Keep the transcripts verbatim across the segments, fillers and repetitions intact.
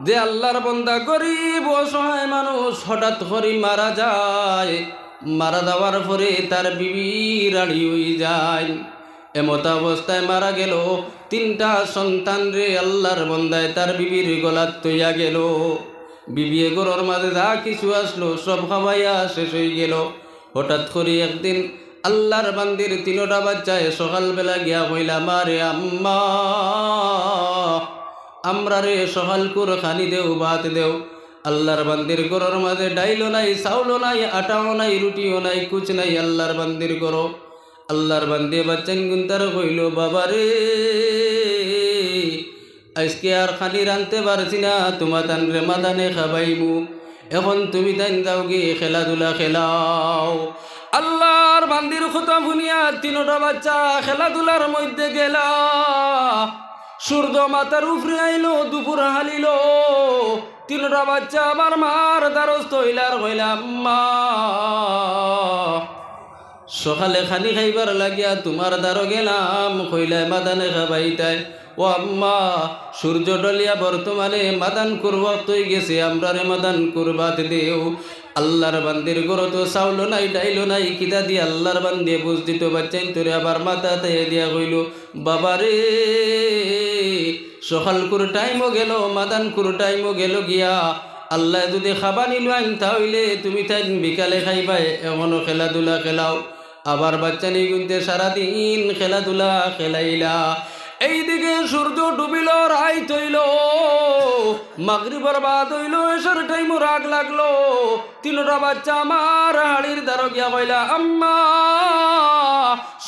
যে আল্লাহর বন্দা গরিব অসহায় মানুষ হঠাৎ করি মারা যায়, মারা যাওয়ার পরে তার বিবি রাড়ি অই যায়। এমতা অবস্থায় মারা গেল, তিনটা সন্তানরে আল্লাহর বন্দায় তার বিবির গলাত থইয়া গেল। বিবিয়ে ঘরর মাঝে যা কিছু আসলো সব খাওয়াইয়া শেষ অই গেল। হঠাৎ করি একদিন আল্লাহর বান্দির তিনোটা বাচ্চায় সকালবেলা গিয়া কইলা, "মা রে আম্মা, আমরারে সকালকুর খানি দেও, ভাত দেও।" আল্লাহর বান্দির ঘরর মাঝে ডাইলও নাই, চাউলও নাই, আটাও নাই, রুটিও নাই, কুছ নাই আল্লাহর বান্দির ঘরো। আল্লাহর বান্দিয়ে বাচ্চাইন গুনতারে কইল, "বাবা রে, আইজকে আর খানি রানতে পারছি না, তুমাতানরে মাদানে খাবাইমু। এখন তুমি তাইন যাওগি খেলাধুলা খেলাও।" আল্লাহর বান্দির কথা হুনিয়া তিনোটা বাচ্চা খেলাধুলার মধ্যে গেলা। সূর্য মাথার উপরে আইলো, দুপুর হালিল। তিনোটা বাচ্চা আবার মার দ্বারস্থ অইলা আর কইলা, "আম্মা, সকালে খানি খাইবার লাগিয়া তুমার দ্বারো গেলাম, কইলায় মাদানে খাবাইতায়। ও আম্মা, সূর্য ঢলিয়া বর্তমানে মাদানকুর ওয়াক্ত অই গেছে, আমরারে মাদানকুর ভাত দেও।" আল্লাহর বান্দির ঘরো তো চাউলও নাই, ডাইলও নাই, কিতা দি আল্লাহর বান্দিয়ে বুঝ দিত? বাচ্চাইন্তরে আবার মাথাত আতাইয়া দিয়া কইল, "বাবা রে, সকালকুর টাইমও গেল, মাদানকুর টাইমও গেল গিয়া। আল্লায় যুদি খাবানি লইন, তা অইলে তুমি তাইন বিকালে খাইবায়, এখনো খেলাধুলা খেলাও।" আবার বাচ্চাইন গুনতে সারাদিন খেলাধুলা খেলাইলা। এইদিকে সূর্য ডুবিল, রাইত অইল, মাগরিবর বাদ অইল, এশার টাইমও রাগ লাগলো। তিনোটা বাচ্চা আমার হাড়ির দ্বারো গিয়া কইলা, "আম্মা,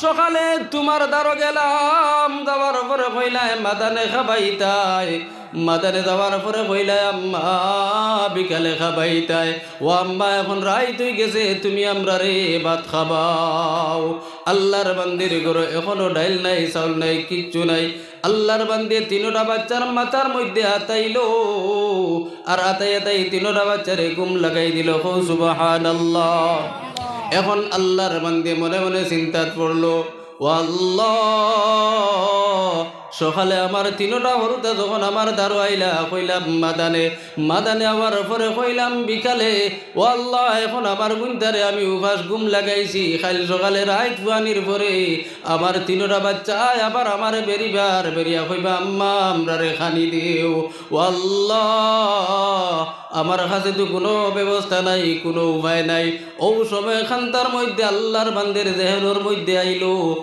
সকালে তুমার দ্বারো গেলাম, যাওয়ার পরে কইলায় মাদানে খাবাইতায়, মাদানে যাওয়ার পরে কইলায় আম্মা বিকালে খাবাইতায়। ও আম্মা, এখন রাইত অই গেছে, তুমি আমরারে ভাত খাবাও।" আল্লাহর বান্দির ঘরো এখনো ডাইল নাই, চাউল নাই, কিচ্ছু নাই। আল্লাহর বান্দিয়ে তিনোটা বাচ্চার মাথার মধ্যে আতাইল, আর আতাই আতাই তিনোটা বাচ্চারে ঘুম লাগাই দিল। কও সুবহানাল্লাহ। এখন আল্লাহর বান্দিয়ে মনে মনে চিন্তাত পড়ল, "ও আল্লাহ, সকালে আমার তিনোটা হুরুতা যখন আমার দ্বারো আইলা, কইলাম মাদানে, মাদানে আওয়ার পরে কইলাম বিকালে, ও আল্লাহ, এখন আমার গুনতারে আমি উপাস ঘুম লাগাইছি, কাইল সকালে রাইত ফুয়ানির পরে আমার তিনোটা বাচ্চায় আবার আমারে বেরিবার, বেরিয়া কইবা, 'আম্মা, আমরারে খানি দেও।' ও আল্লাহ, আমার কাছে তো কুনু ব্যবস্থা নাই, কুনু উপায় নাই।" অউ সময় খান্তার মধ্যে আল্লাহর বান্দির জেহেনর মধ্যে আইল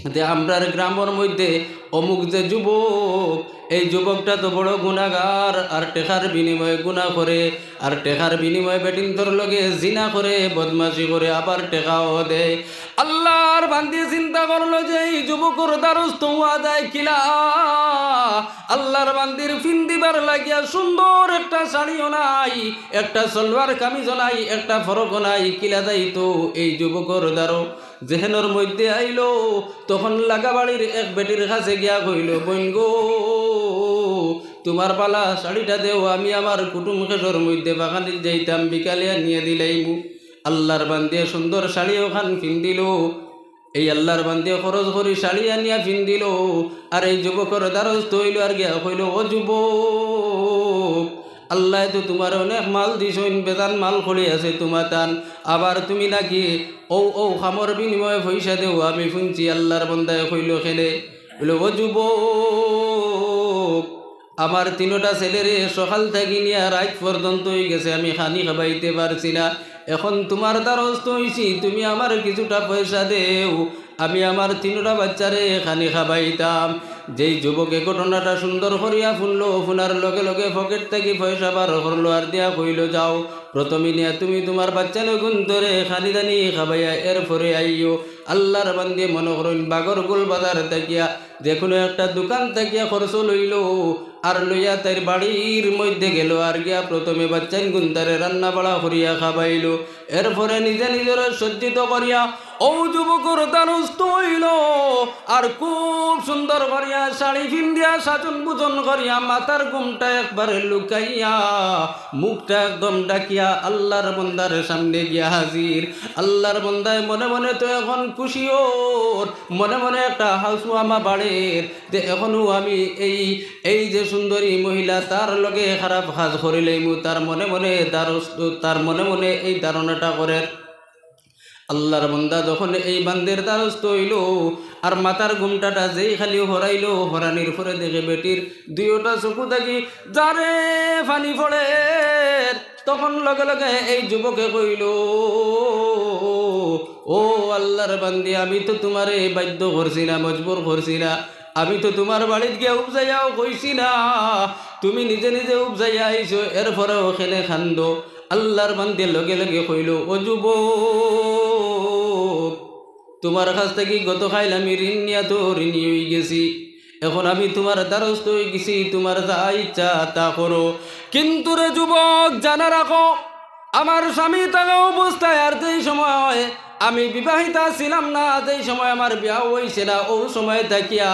যে আমরার গ্রামর মধ্যে অমুক যে যুবক, এই যুবকটা তো বড় গুনাগার, আর টেকার বিনিময়ে গুনা করে, আর টেকার বিনিময়ে বেটিন্তর লগে জিনা করে, বদমাশি করে, আবার টেকাও দেয়। আল্লাহর বান্দি চিন্তা করলো যে এই যুবকর দ্বারস্থ অওয়া যায় কিলা? আল্লাহর বান্দির ফিন্দিবার লাগিয়া সুন্দর একটা শাড়িও নাই, একটা সালোয়ার কামিজও নাই, একটা ফরকও নাই, কিলা যাইতো এই যুবকর দ্বারো? জেহেনর মধ্যে আইল, তখন লাগাবাড়ির এক বেটির কাছে গিয়া কইল, "বইন গো, তুমার বালা শাড়িটা দেও, আমি আমার কুটুম খেশর মধ্যে বাগানিত যাইতাম, বিকালে আনিয়া দিলাইমু।" আল্লাহর বান্দিয়ে সুন্দর শাড়ি অখান ফিন্দিল। এই আল্লাহর বান্দিয়ে খরচ করি শাড়ি আনিয়া ফিন্দিল, আর এই যুবকর দ্বারস্থ অইল আর গিয়া কইল, "ও যুবক, আল্লায় তো তুমারে অনেক মাল দিছইন, বেজান মাল করি আছে তুমাতান, আবার তুমি নাকি অউ অউ কামর বিনিময়ে পয়সা দেও, আমি হুনছি।" আল্লাহর বান্দায় কইল, "কেনে?" বলে, "ও যুবক, আমার তিনোটা ছেলেরে সকাল থাকি নিয়া রাইত পর্যন্ত অই গেছে, আমি খানি খাবাইতে পারছি না। এখন তুমার দ্বারস্থ অইছি, তুমি আমারে কিছুটা পয়সা দেও, আমি আমার তিনোটা বাচ্চারে খানি খাবাইতাম।" যেই যুবকে ঘটনাটা সুন্দর করিয়া হুনলো, হুনার লগে লগে পকেট থাকি পয়সা বার করলো আর দিয়া কইল, "যাও, প্রথমে নিয়া তুমি তুমার বাচ্চাইন্তরে খানি দানি খাবাইয়া এরপরে আইও।" আল্লাহর বান্দি মনো করইন বাগরগুল বাজার থাকিয়া যে কুনু একটা দোকান থাকিয়া খরচ লইল, আর লইয়া তাইর বাড়ির মধ্যে গেল, আর গিয়া প্রথমে বাচ্চাইন্তরে রান্না বাড়া করিয়া খাবাইল, এরপরে নিজে নিজরে সজ্জিত করিয়া অউ যুবকর দ্বারস্থ অইলো, আর খুব সুন্দর করিয়া শাড়ি ফিন্দিয়া সাজন ভুজন করিয়া মাথার ঘুমটা একবারে লুকাইয়া মুখটা একদম ঢাকিয়া আল্লার বন্দার সামনে গিয়া হাজির। আল্লার বন্দায় মনে মনে তো এখন খুশি অর, মনে মনে একটা হাউসুয়ামা বাড়ের যে এখনো আমি এই, এই যে সুন্দরী মহিলা তার লগে খারাপ কাজ করিলাইমু, তার মনে মনে দ্বারস্থ, তার মনে মনে এই ধারণাটা করের। আল্লার বন্দা যখন এই বান্দির দ্বারস্থ অইলো, আর মাথার ঘুমটাটা যেই খালি হরাইলো, হরানির পরে দেখে বেটির দুইওটা চকু থাকি জারে পানি পড়ের। তখন লগে লগে এই যুবকে কইলো, "ও আল্লার বান্দি, আমি তো তুমারে বাধ্য করছি না, মজবুর করছি না, আমি তো তুমার বাড়িত গিয়া উপজাইয়াও কইছি না, তুমি নিজে নিজে উপজাইয়া আইছো, এরপরেও কেনে কান্দো?" আল্লার বান্দি লগে লগে কইলো, "ও যুবক, তুমার কাছ থাকি গতকাইল আমি ঋণ নিয়া তো ঋণী অইগেছি, এখন আমি তুমার দ্বারস্থ অইগেছি, তুমার যা ইচ্ছা তা করো। কিন্তু রে যুবক, জানা রাখো, আমার স্বামী থাকা অবস্থায় আর যেই সময় আমি বিবাহিতা ছিলাম না, যেই সময় আমার বিয়া অইছে না, অউ সময় থাকিয়া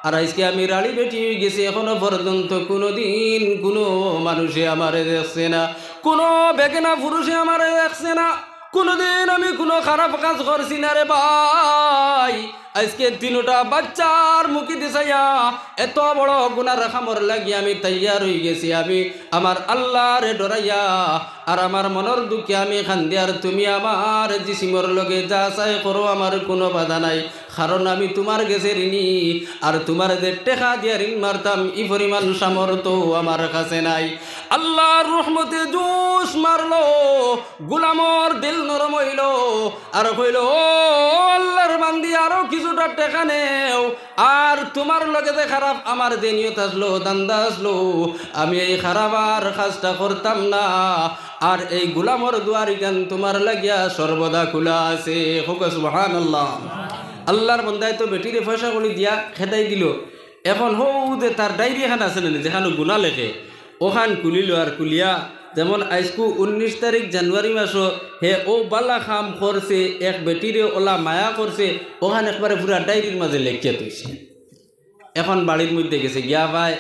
আর আইজকে আমি রাড়ি বেটি অইগেছি, এখনো পর্যন্ত কুনুদিন কুনু মানুষে আমারে দেখছে না, কুনু বেগানা পুরুষে আমারে দেখছে না, কুনুদিন আমি কুনু খারাপ কাজ করছি না রে ভাই। আইজকে তিনোটা বাচ্চার মুখে দিছাইয়া এত বড় গুনার কামর লাগি আমি তৈয়ার অইগেছি, আমি আমার আল্লারে ডরাইয়া আর আমার মনর দুঃখে আমি কান্দি, আর তুমি আমার জিসিমর লগে যা চায় করো, আমার কুনু বাধা নাই, কারণ আমি তুমার গেছে ঋণী, আর তুমারে যে টেকা দিয়া ঋণ মারতাম, ই পরিমাণ সামর্থ্য আমার কাছে নাই।" আল্লার রহমতে জোশ মারলো, গুলামর দিল নরম অইলো, আর কইলো, "ও আল্লার বান্দি, আরো কিছুটা টেকা নেও, আর তুমার লগে যে খারাপ আমার যে নিয়ত আছলো, ধান্দা আছলো, আমি এই খারাপ আর কাজটা করতাম না, আর এই গুলামর দুয়ার ইখান তুমার লাগিয়া সর্বদা খুলা আছে।" কউক্কা সুবহানাল্লাহ। আল্লার বন্দায় তো বেটিরে পয়সা কড়ি দিয়া খেদাই দিলো। এখন হউ যে তার ডায়েরি খান আছে না নি, যেখানো গুনা লেখে, অখান খুলিলো, আর খুলিয়া যেমন আইজকু উনিশ তারিখ জানুয়ারি মাসো হে অউ বালা কাম করছে, এক বেটিরে অলা মায়া করছে, অখান একবারে পুরা ডায়েরির মাঝে লেখিয়া থইছে। এখন বাড়ির মধ্যে গেছে, গিয়া পায়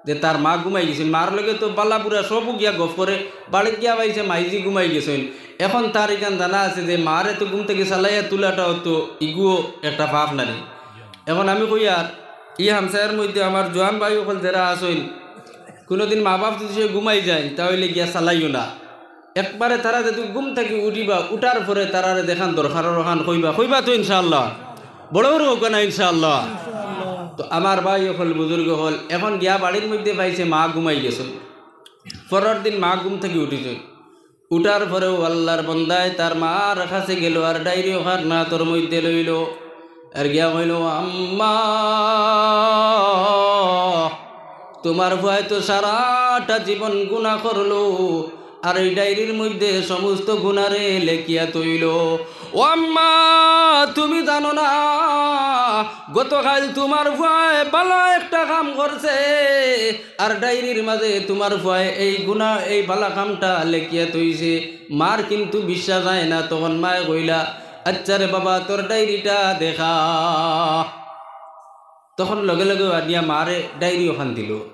যে তার মা ঘুমাই গেছে, মার লগে তো বালা বুরা সবউ গিয়া গফ করে, বাড়িত গিয়া পাইছে মাইজি ঘুমাই গেছইন। এখন তার ইখান জানা আছে যে মারে তো ঘুম থাকি চালাইয়া তুলাটাও তো ইগুও একটা পাপ নানি। এখন আমি কইয়ার, ই হামসায়ার মধ্যে আমার জোয়ান ভাই অকল যেরা আছইন, কুনুদিন মা বাপ যদি সে ঘুমাই যাইন, তা অইলে গিয়া চালাইও না। একবারে তারা যদি ঘুম থাকি উঠিবা, উঠার পরে তারারে যেখান দরকার অর অখান কইবা, কইবা তো ইনশাআল্লাহ। বড় বড় কউক্কা না ইনশাআল্লাহ। তো আমার ভাই অকল, বুজুর্গ অকল, এখন গিয়া বাড়ির মধ্যে পাইছে মা ঘুমাই গেছইন। পরর দিন মা ঘুম থাকি উঠিছইন। উঠার পরেও আল্লার বন্দায় তার মার কাছে গেলো, আর ডায়েরি অখান আতর মধ্যে লইলো, আর গিয়া কইলো, "আম্মা, তুমার পুয়ায় তো সারাটা জীবন গুনা করলো, আর এই ডায়েরির মধ্যে সমস্ত গুনারে লেখিয়া থইলো। ও আম্মা, তুমি জানো না, গতকাইল তুমার পুয়ায় বালা একটা কাম করছে, আর ডায়েরির মাঝে তুমার পুয়ায় এই গুনা, এই বালা কামটা লেখিয়া থইছে।" মার কিন্তু বিশ্বাস যায় না। তখন মায়ে কইলা, "আচ্ছা রে বাবা, তোর ডায়েরিটা দেখা।" তখন লগে লগে আনিয়া মারে ডায়েরি অখান দিলো।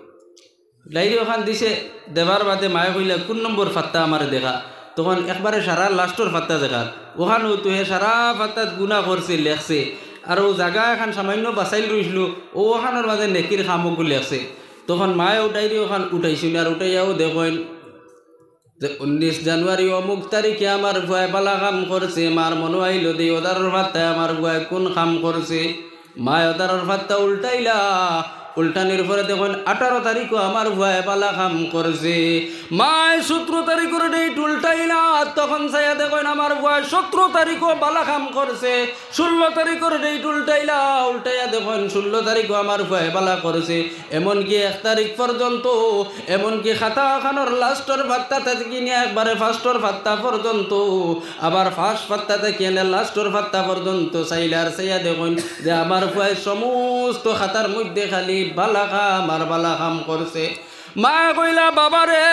ডায়েরি অখান দিছে, দেবার বাদে মায়ে কইলা, "কুন নম্বর পাত্তা আমারে দেখা?" তখন একবারে সারা লাস্টর পাত্তা দেখার। অখানো তো হে সারা পাত্তাত গুনা করছে, লেখছে। আর অউ জাগা এখান সামান্য বাচাইল রইছিল, অউ অখানর মাঝে নেকির কাম অগু লেখছে। তখন মায়ে অউ ডায়েরি অখান উঠাইছইন, আর উঠাইয়াও দেখইন যে উনিশ জানুয়ারি অমুক তারিখে আমার পুয়ায় বালা কাম করছে, মার মনো আইলো যে অউ ধারর পাত্তায় আমার পুয়ায় কুন কাম করছে। মায় অউ ধারর পাত্তা উল্টাইলা, উল্টানির পরে দেখইন আঠারো তারিখও আমার পুয়ায় বালা কাম করছে। মায় সতরো তারিখর ডেট উল্টাইলা, তখন চাইয়া দেখইন আমার পুয়ায় সতরো তারিখও বালা কাম করছে। ষোলো তারিখর ডেট উল্টাইলা, উল্টাইয়া দেখইন ষোলো তারিখও আমার পুয়ায় বালা করছে। এমনকি এক তারিখ পর্যন্ত, এমনকি খাতা খানর লাস্টর পাত্তা থাকি নিয়া একবারে ফার্স্টর পাত্তা পর্যন্ত, আবার ফার্স্ট পাত্তা থাকি এনে লাস্টর পাত্তা পর্যন্ত চাইলা, আর চাইয়া দেখইন যে আমার পুয়ায় সমস্ত খাতার মধ্যে খালি বালা কাম আর বালা কাম করছে। মায় কইলা, "বাবারে,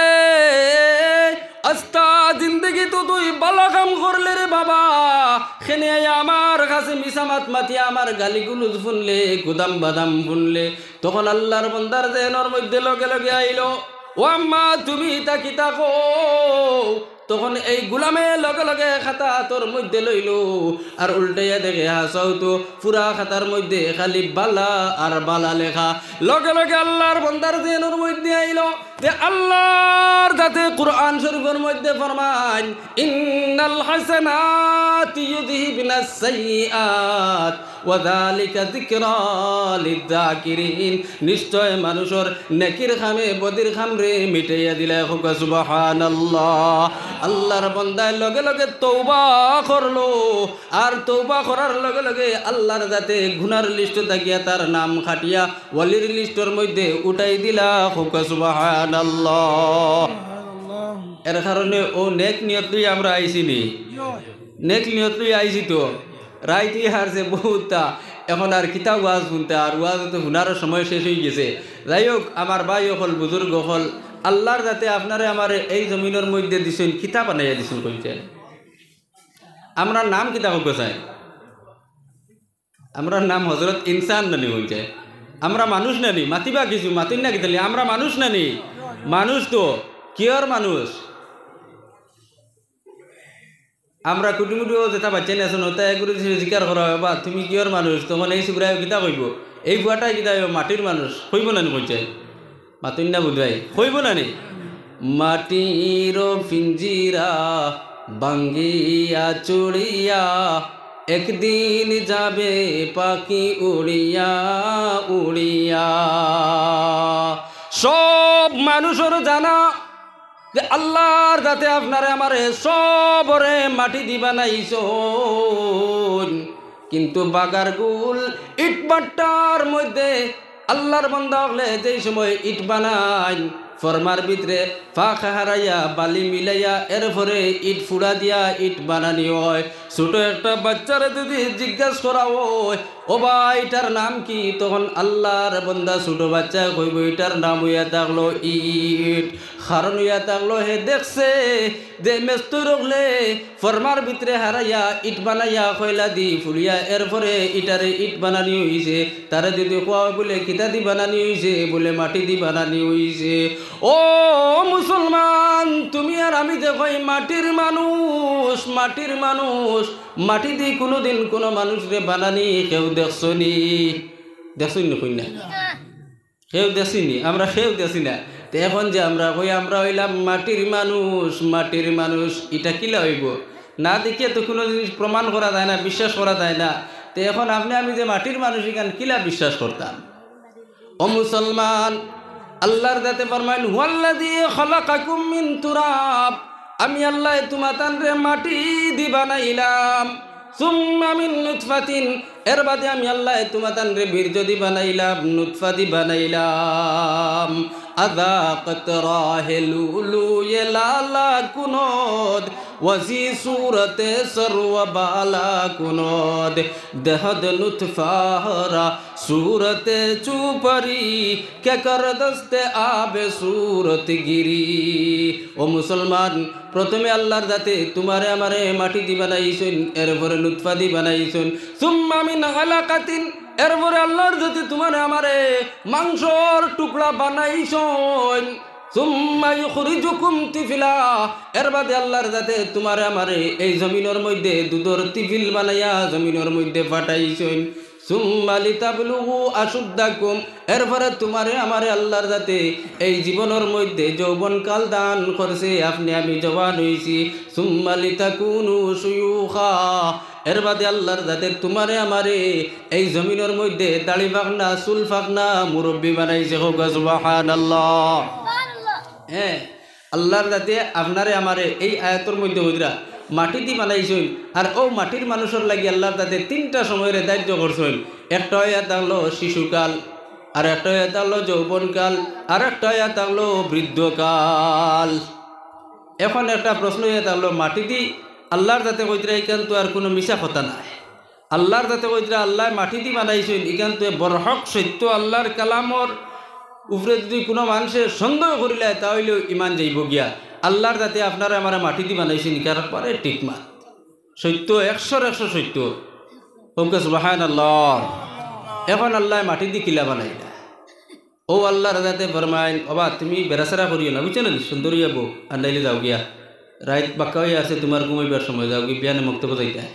আস্তা জিন্দেগি তো তুই বালা কাম করলে রে বাবা, কেনে আইয়া আমার কাছে মিছা মাত মাতিয়া আমার গালি গুলুজ হুনলে, গুদাম বাদাম হুনলে।" তখন আল্লার বন্দার জেহেনর মধ্যে লগে লগে আইলো, "ও আম্মা, তুমি ইতা কিতা কও?" তখন এই গুলামে লগে লগে খাতা আতর মধ্যে লইলো, আর উল্টাইয়া দেখে হাছাউ তো পুরা খাতার মধ্যে খালি বালা আর বালা লেখা। লগে লগে আল্লার বন্দার জেহেনর মধ্যে আইলো, তে আল্লার জাতে কুরআন শরীফর মধ্যে ফরমাইন, "ইন্নাল হাসানাতি ইউযহিবনাস সাইয়্যিআত ওয়া যালিকা যিকরা লিয-যাকিরিন।" নিশ্চয় মানুষর নেকির কামে বদির কামরে মিটাইয়া দিলায়। কউক্কা সুবহানাল্লাহ। আল্লার বন্দায় লগে লগে তওবা করলো, আর তওবা করার লগে লগে আল্লার জাতে গুনার লিস্ট থাকিয়া তার নাম কাটিয়া ওলির লিস্টর মধ্যে উঠাই দিলা। কউক্কা সুবহানাল্লাহ। এর কারণে অউ নেক নিয়ত লইয়া আমরা আইছি নি? নেক নিয়ত লইয়া আইছি তো। রাইত অই হারছে বহুততা, এখন আর কিতা ওয়াজ হুনতা, আর ওয়াজ তো হুনারও সময় শেষ অইগেছে। যাই হোক, আমার ভাই অকল, বুজুর্গ অকল, আল্লার জাতে আপনারে আমারে এই জমিনর মধ্যে দিছইন, কিতা বানাইয়া দিছইন কইন চাই? আমরার নাম কিতা কউক্কা চাই? আমরার নাম হজরত ইনসান নানি কইন চাই? আমরা মানুষ নানি? মাতিবা কিছু, মাতইন না কিতার লাগি? আমরা মানুষ নানি? মানুষ তো। কিওর মানুষ? আমরা কুটুমুটু যেতা বাইচ্চাইন আছইন, অতা এগুরে যদি জিকার করা অয়, "বা তুমি কিওর মানুষ?" তখন এই ছুকরায় কিতা কইবো? এই ফুয়াটায় কিতা কইবো? "মাটির মানুষ।" কইবো নানি কইন চাই? মাতইন না বুধ ভাই, কইবো নানি? মাটির পিঞ্জিরা ভাঙ্গিয়া চুড়িয়া, একদিন যাবে পাখি উড়িয়া উড়িয়া। সব মানুষর জানা যে আল্লার জাতে আপনারে আমারে সবরে মাটি দি বানাইছইন, কিন্তু বাগার গুল ইট ভাট্টার মধ্যে আল্লার বন্দা অকলে যেই সময় ইট বানাইন, ফর্মার ভিতরে ফাঁক হারাইয়া, বালি মিলাইয়া, এরপরে ইট ফুড়া দিয়া ইট বানানি অয়। ছোট একটা বাইচ্চারে যদি জিজ্ঞাস করা অয়, "ও বা, ইটার নাম কি?" তখন আল্লার বন্দা ছোট বাইচ্চায় কইবো, "ইটার নাম অইয়া থাকলো ইট।" কারণ অইয়া থাকলো হে দেখছে যে মেস্তরি অকলে ফর্মার ভিতরে হারাইয়া ইট বানাইয়া কয়লা দি ফুলিয়া এরপরে ইটারে ইট বানানি অইছে। তারে যদি কওয়া অয় বুলে, "কিতা দি বানানি অইছে?" বুলে, "মাটি দি বানানি অইছে।" ও মুসলমান, তুমি আর আমি যে কই মাটির মানুষ, মাটির মানুষ, মাটি দি কুনুদিন কুনু মানুষরে বানানি কেউ দেখছো নি? দেখছো নি কইন না? কেউ দেখছি নি? আমরা কেউ দেখছি না। তে এখন যে আমরা কই আমরা অইলাম মাটির মানুষ, মাটির মানুষ, ইটা কিলা অইবো? না দেখিয়া তো কুনু জিনিস প্রমাণ করা যায় না, বিশ্বাস করা যায় না। তে এখন আপনে আমি যে মাটির মানুষ, ইখান কিলা বিশ্বাস করতাম? ও মুসলমান, আল্লার জাতে ফরমাইন, "হুয়াল্লাযী খালাকাকুম মিন তুরাব।" আমি আল্লায় তুমাতানরে মাটি দি বানাইলাম। সুম্মা মিন নুতফাতিন, এর বাদে আমি আল্লায় তুমাতানরে বীর্য দি বানাইলাম, নুতফা দি বানাইলাম। আযা কাতরাহে লুলুয়ে লালা কুনদ, ওয়াজি সুরতে সরওয়া বালা কুনদ। দেহদ নুতফা হরা সুরতে চুপারি, কে কর দস্তে আবে সুরত গিরি। ও মুসলমান, প্রথমে আল্লার জাতে তুমারে আমারে মাটি দি বানাইছইন, এরপরে নুতফা দি বানাইছইন, সুম্মা মিন আলাকাতিন, এরপরে আল্লার জাতে তুমারে আমারে মাংসর টুকরা বানাইছইন, সুম্মা ইউখরিজুকুম তিফলা, এর বাদে আল্লার জাতে তুমারে আমারে এই জমিনর মধ্যে দুধর তিফিল বানাইয়া জমিনর মধ্যে ফাটাইছইন, সুম্মা লিতাবলুগু আশুদ্দাকুম, এরপরে তুমারে আমারে আল্লার জাতে এই জীবনর মধ্যে যৌবনকাল দান করছে, আপনে আমি জওয়ান অইছি। সুম্মা লিতাকুনু শুয়ুখা, এর বাদে আল্লার জাতে তুমারে আমারে এই জমিনর মধ্যে দাড়ি পাকনা, চুল পাকনা, মুরব্বি বানাইছে। কউক্কা সুবহানাল্লাহ। হ্যাঁ, আল্লার জাতে আপনারে আমারে এই আয়াতর মধ্যে কইরা মাটি দি বানাইছইন, আর অউ মাটির মানুষর লাগি আল্লার জাতে তিনটা সময়রে ধার্য করছইন। একটা অইয়া থাকলো শিশুকাল, আর একটা অইয়া থাকলো যৌবনকাল, আর একটা অইয়া থাকলো বৃদ্ধকাল। এখন একটা প্রশ্ন অইয়া থাকলো, মাটি দি আল্লার জাতে কইতরা, ইখান তো আর কুনু মিছা কথা নায়। আল্লার জাতে কইতরা আল্লায় মাটি দি বানাইছইন, ইখান তো বরহক সত্য আল্লার কালামর উপরে যদি কুনু মানষে সন্দেহ করিলায়, তা অইলেও ইমান যাইবো গিয়া। আল্লাহর জাতে আপনারে আমারে মাটি দি বানাইছইন, ইকার পরে ঠিক মাত। সত্য, একশোর একশো সত্য। কউক্কা সুবহানাল্লাহ। এখন আল্লায় মাটি দি কিলা বানাইলা? অউ আল্লাহর জাতে ফরমাইন, "ওবা, তুমি বেড়াছেড়া করিও না, বুঝছো না নি? সুন্দর অইয়া বও, আর নাইলে যাওগিয়া। রাইত বাক্কা অইয়া আছে, তুমার ঘুমাইবার সময়, যাওগি, বিয়ানে মক্তবো যাইতায়।"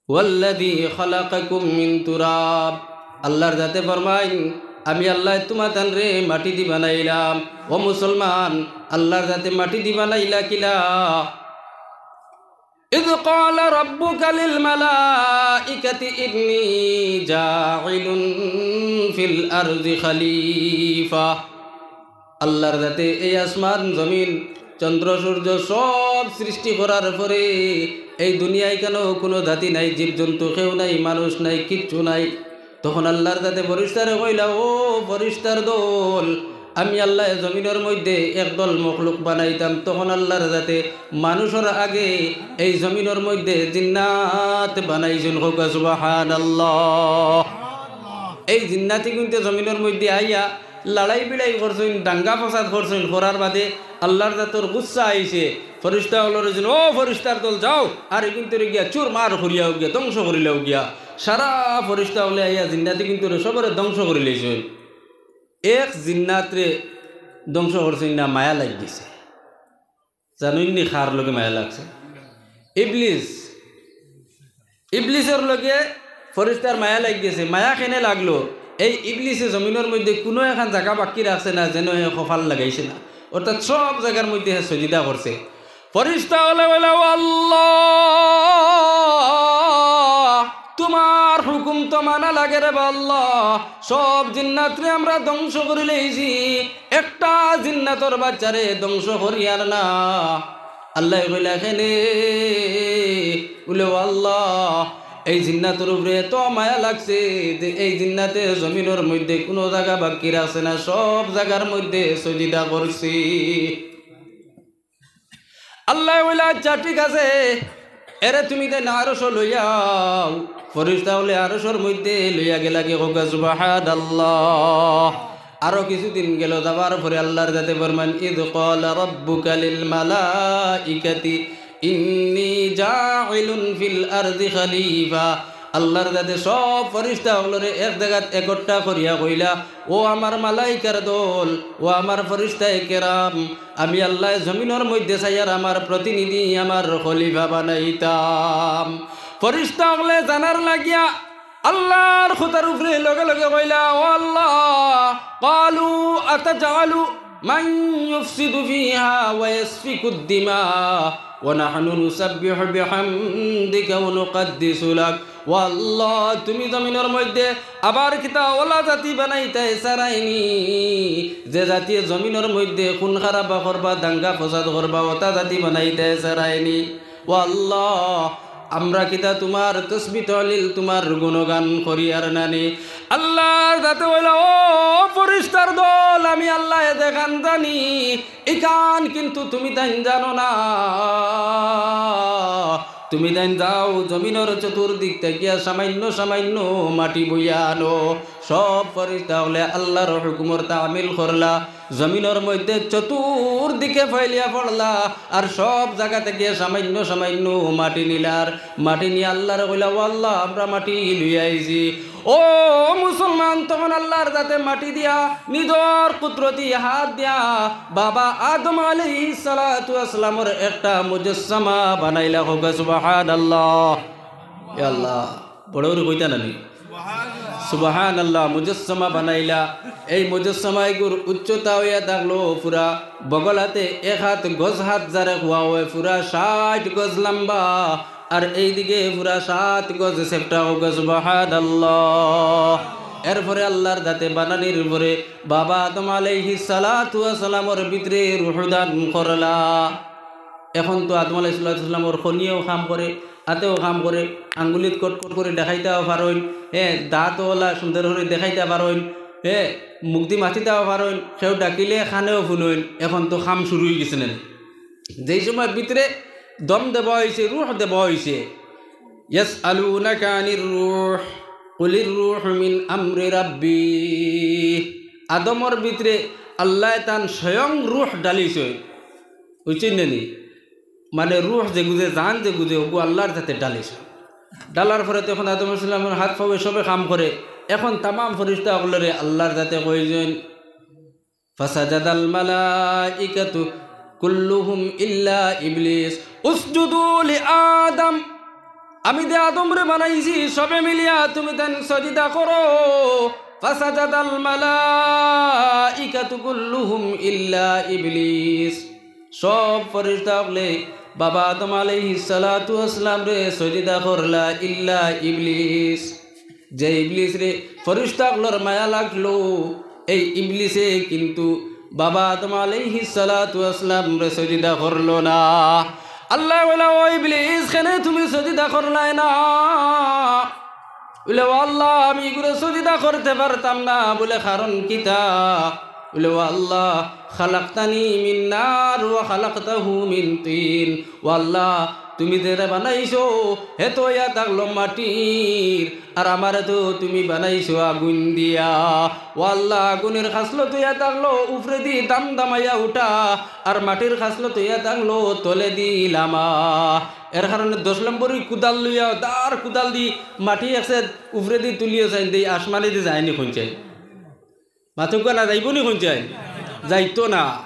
"ওয়াল্লাযী খালাকাকুম মিন তুরাব।" আল্লাহর জাতে ফরমাইন, "আমি আল্লায় তুমাতানরে মাটি দি বানাইলাম।" ও মুসলমান, আল্লাহর জাতে মাটি দি বানাইলা কিলা? "ইয ক্বালা রাব্বুকা লিল মালাইকাতি ইন্নী জাইলুন ফিল আরদি খলিফা।" আল্লাহর জাতে এই আসমান, জমিন, চন্দ্র, সূর্য সব সৃষ্টি করার পরে এই দুনিয়ায় কেন কুনু জাতি নাই, জীবজন্তু কেউ নাই, মানুষ নাই, কিচ্ছু নাই। তখন আল্লাহর জাতে ফরিস্তারে কইলা, "ও ফরিস্তার দল, আমি আল্লায় জমিনর মইধ্যে একদল মখলুক বানাইতাম।" তখন আল্লাহর জাতে মানুষর আগে এই জমিনর মইধ্যে জিন্নাত বানাইছইন। কউক্কা সুবহানাল্লাহ। এই জিন্নাতি কিন্তু জমিনর মইধ্যে আইয়া লড়াই বিড়াই করছইন, দাঙ্গা ফসাদ করছইন, করার বাদে আল্লাহর জাতর গুসা আইছে। ফরিস্তা অকলরে কইছইন, "ও ফরিস্তার দল, যাও, আর ইগুইন্তরে গিয়া চুরমার করিলাও গিয়া, ধ্বংস করিলাও গিয়া।" সারা ফরিস্তা অকলে আইয়া জিন্নাতি কিন্তু সবরে ধ্বংস করিলাইছইন। এক জিন্নাতরে ধ্বংস করছইন না, মায়া লাগি গেছে। জানইন নি কার লগে মায়া লাগছে? ইবলিস। ইবলিসর লগে ফরিস্তার মায়া লাগি গেছে। মায়া কেনে লাগলো? এই ইবলিসে জমিনর মইধ্যে কুনু একখান জাগা বাকি রাখছে না, যেন হে কপাল লাগাইছে না। অর্থাৎ সব জাগার মইধ্যে হে সজিদা করছে। ফরিস্তা অকলে কইলা, "ও আল্লাহ, তুমার হুকুম তো মানা লাগে রেবা আল্লাহ। সব জিন্নাতরে আমরা ধ্বংস করিলাইছি, একটা জিন্নাতর বাচ্চারে ধ্বংস করিয়ার না।" আল্লায় কইলা, "কেনে?" বুলে, "ও আল্লাহ, এই জিন্নাতর উপরে এত মায়া লাগছে যে এই জিন্নাতে জমিনর মইধ্যে কুনু জাগা বাকি রাখছে না, সব জাগার মইধ্যে সজিদা করছে।" আল্লায় কইলা, "আচ্ছা, ঠিক আছে, এরে তুমি তাইন আরশো লইয়াও।" ফরিস্তা অকলে আরশর মইধ্যে লইয়া গেলাগি। কউক্কা সুবহানাল্লাহ। আরো কিছুদিন গেল, যাওয়ার পরে আল্লাহর জাতে ফরমাইন, "ইয ক্বালা রাব্বুকা লিল মালাইকাতি ইন্নী জাইলুন ফিল আরদি খলিফা।" আল্লাহর জাতে সব ফরিস্তা অকলরে এক জাগাত একট্টা করিয়া কইলা, "ও আমার মালাইকার দল, ও আমার ফরিস্তায়ে কেরাম, আমি আল্লায় জমিনর মইধ্যে চাইয়ার আমার প্রতিনিধি, আমার খলিফা বানাইতাম।" ফরিস্তা অকলে জানার লাগিয়া আল্লাহর কথার উপরে লগে লগে কইলা, "ও আল্লাহ, ক্বালু আতাজআলু মান ইউফসিদু ফিহা ওয়া ইয়াসফিকুদ দিমা ওয়া নাহনু নুসাব্বিহু বিহামদিকা ওয়া নুকাদ্দিসু লাক।" ও আল্লাহ, তুমি জমিনর মইধ্যে আবার কিতা অলা জাতি বানাইতায় চাইরায়নি, যে জাতিয়ে জমিনর মইধ্যে খুন খারাবা করবা, দাঙ্গা ফসাদ করবা, অতা জাতি বানাইতায় চাইরায়নি। ও আল্লাহ, আমরা কিতা তুমার তসবি তহলিল, তুমার গুণগান করিয়ার নানি? আল্লাহর জাতে কইলা, "ও ফরিস্তার দল, আমি আল্লায় যেখান জানি, ইখান কিন্তু তুমি তাইন জানো না। তুমি তাইন যাও, জমিনর চতুর্দিক থাকিয়া সামান্য সামান্য মাটি বইয়া আনো।" সব ফরিস্তা অকলে আল্লাহর হুকুমর তামিল করলা, জমিনর মইধ্যে চতুর্দিকে ফাইলিয়া পড়লা, আর সব জাগা থাকিয়া সামান্য সামান্য মাটি নিলার। মাটি নিয়া আল্লাহরে কইলা, "ও আল্লাহ, আমরা মাটি লইয়া আইছি।" ও মুসলমান, তখন আল্লাহর জাতে মাটি দিয়া, নিজর কুদরতি হাত দিয়া বাবা আদম আলাইহিস সালাতু ওয়াস সালামর একটা মুজাসসামা বানাইলা। কউক্কা সুবহানাল্লাহ। ইয়া আল্লাহ, বড় করি কইতা নানি? সুবহানাল্লাহ। মুজাসসামা বানাইলা। এই মুজাসসামা ইগুর উচ্চতা অইয়া থাকলো পুরা বগলাতে এক হাত, গজ হাত যারে কওয়া অয়, পুরা ষাইট গজ লম্বা। আর এইদিকে পুরা সাত গজ চেপ্টা। কউক্কা সুবহানাল্লাহ। এরপরে আল্লাহর জাতে বানানির পরে বাবা আদম আলাইহিস সালাতু ওয়াস সালামর ভিতরে রুহ দান করলা। এখন তো আদম আলাইহিস সালাতু ওয়াস সালামর খনিয়েও কাম করে, আতেও কাম করে, আঙ্গুলিত কটকট করি দেখাইতাও পারইন, হে, দাঁতও অলা সুন্দর করি দেখাইতা পারইন, হে, মুখদি মাতিতাও পারইন, কেউ ডাকিলে কানেও হুনইন। এখন তো কাম শুরু অইগেছে না? যেই সময় ভিতরে দম দেওয়া অইছে, রুহ দেওয়া অইছে, "ইয়াসআলুনাকা আনির রূহ, কুলির রূহু মিন আমরি রাব্বি।" আদমর ভিতরে আল্লায় তান স্বয়ং রুহ ঢালিছইন। বুঝছইন না নি? মানে রুহ যেগু যে, জান যেগু যে, ওগু আল্লার জাতে ঢালিছে। ঢালার পরে তো এখন আদম আলাইহিস সালামর হাত পাও সবে কাম করে। এখন তামাম ফিরিস্তা অকলরে আল্লার জাতে কইছইন, ফাসাজাদাল মালাইকাতু কুল্লুহুম ইল্লা ইবলিস, উসজুদু লি আদম। আমি যে আদমরে বানাইছি, সবে মিলিয়া তুমি তান সজিদা করো। ফাসাজাদাল মালাইকাতু কুল্লুহুম ইল্লা ইবলিস। সব ফিরিস্তা অকলে বাবা আদম আলাইহিস সালাতু ওয়াস সালামরে সজিদা করলা, ইল্লা ইবলিস। যে ইবলিসরে ফিরিস্তা অকলর মায়া লাগলো, এই ইবলিসে কিন্তু বাবা আদম আলাইহিস সালাতু ওয়াস সালামরে সজিদা করলো না। আল্লায় কইলা, "ও ইবলিস, কেনে তুমি সজিদা করলায় না?" বুলে, "ও আল্লাহ, আমি ইগুরে সজিদা করতে পারতাম না।" বুলে, "কারণ কিতা?" বুলে, "ও আল্লাহ, খালাকতানি মিন নার ওয়া খালাকতাহু মিন তিন।" ও আল্লাহ, তুমি যেরে বানাইছো, হে তো ইয়া থাকলো মাটির, আর আমারে তো তুমি বানাইছো আগুন দিয়া। ও আল্লাহ, আগুনর খাছলত ইয়া থাকলো উপরেদি দাম দামাইয়া উঠা, আর মাটির খাছলত ইয়া থাকলো তলেদি লামা। এর কারণে দশ নম্বরই কুদাল লইয়া, দার কুদাল দি মাটি একসেদ উপরেদি তুলিয়া চাইন দেই, আসমানেদি যায়নি কইন চাইন। মাতউক্কা না, যাইবো নি কইন চাইন? যাইতো না।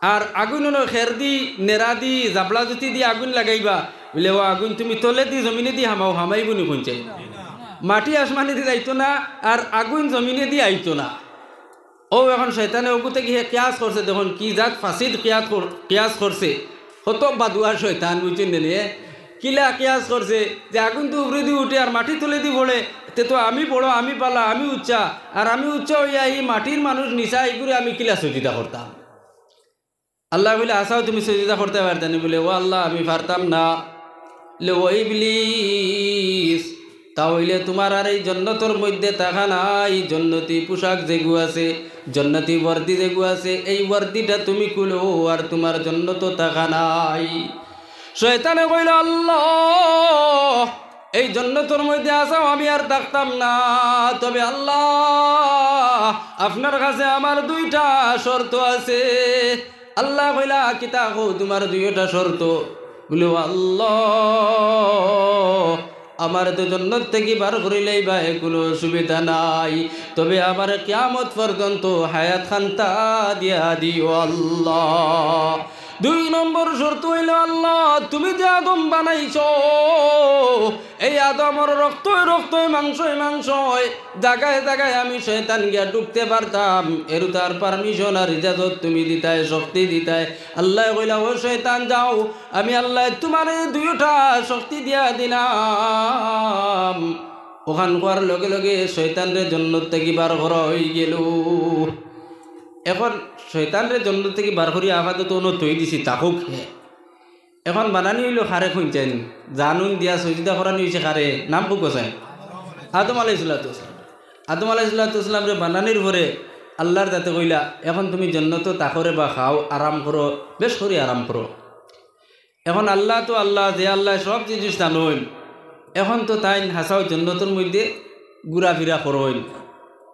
আর আগুন অনো খের দি, নেড়া দি, জাবলা জুতি দি আগুন লাগাইবা, বুলে, "ও আগুন তুমি তলেদি জমিনেদি হামাও", হামাইবো নি কইন চাইন? মাটি আসমানেদি যাইতো না, আর আগুন জমিনেদি আইতো না। ও এখন শয়তানে ওগু থাকি হে কিয়াস করছে, দেখইন কি জাত ফাসিদ কিয়াস কর-, কিয়াস করছে। কত বাদুয়া শয়তান, বুঝছইন নি? কিলা কিয়াস করছে যে আগুন তো উপরেদি উঠে আর মাটি তলেদি পড়ে, তে তো আমি বড়, আমি বালা, আমি উচ্চা, আর আমি উচ্চা অইয়া ই মাটির মানুষ নিচা, ইগুরে আমি কিলা সজিদা করতাম? আল্লায় কইলা, "আচ্ছাও তুমি সজিদা করতে পারতায় নি?" বুলে, "ও আল্লাহ, আমি পারতাম না।" বুলে, "ও ইবলিস, তা অইলে তুমার আর এই জন্নতর মধ্যে থাকা নাই, জন্নতি পোশাক যেগু আছে, জন্নতি বর্দি যেগু আছে, এই বর্দিটা তুমি খুলো, আর তুমার জন্নতো থাকা নাই।" শয়তানে কইলো, "আল্লাহ, এই জন্নতর মধ্যে আছাও আমি আর থাকতাম না, তবে আল্লাহ, আপনার কাছে আমার দুইটা শর্ত আছে।" আল্লায় কইলা, "কিতা কও তুমার দুইটা শর্ত?" বুলে, "ও আল্লাহ, আমারে তো জন্নত থাকি বার করিলাইবায়, কুনু অসুবিধা নাই, তবে আমারে কিয়ামত পর্যন্ত হায়াত খান্তা দিয়া দিও আল্লাহ।" দুই নম্বর শর্ত অইলো, আল্লাহ, তুমি যে আদম বানাইছো, এই আদমর রক্তয় রক্তয়, মাংসয় মাংসয়, জাগায় জাগায় আমি শয়তান গিয়া ঢুকতে পারতাম, এরু তার permission আর ইজাজত তুমি দিতায়, শক্তি দিতায়। আল্লায় কইলা, "ও শয়তান, যাও, আমি আল্লায় তুমারে দুইটা শক্তি দিয়া দিলাম।" অখান কওয়ার লগে লগে শয়তানরে জন্নত থাকি বার করা অইগেলো। এখন শয়তানরে জন্নত থাকি বার করি আপাতত অনো থই দিছি, থাকউক হে। এখন বানানি অইলো কারে কইন চাইন? জানুন দিয়া সজিদা করানি অইছে কারে? নাম কউক্কা চাইন? আদম আলাইহিস সালাতু ওয়াস সালাম। আদম আলাইহিস সালাতু ওয়াস সালামরে বানানির পরে আল্লার জাতে কইলা, "এখন তুমি জন্নতো থাকো রে বা, খাও, আরাম করো, বেশ করি আরাম করো।" এখন আল্লা তো আল্লা, যে আল্লায় সব জিনিস জানইন, এখন তো তাইন হাছাউ জন্নতর মধ্যে ঘুরাফিরা করইন।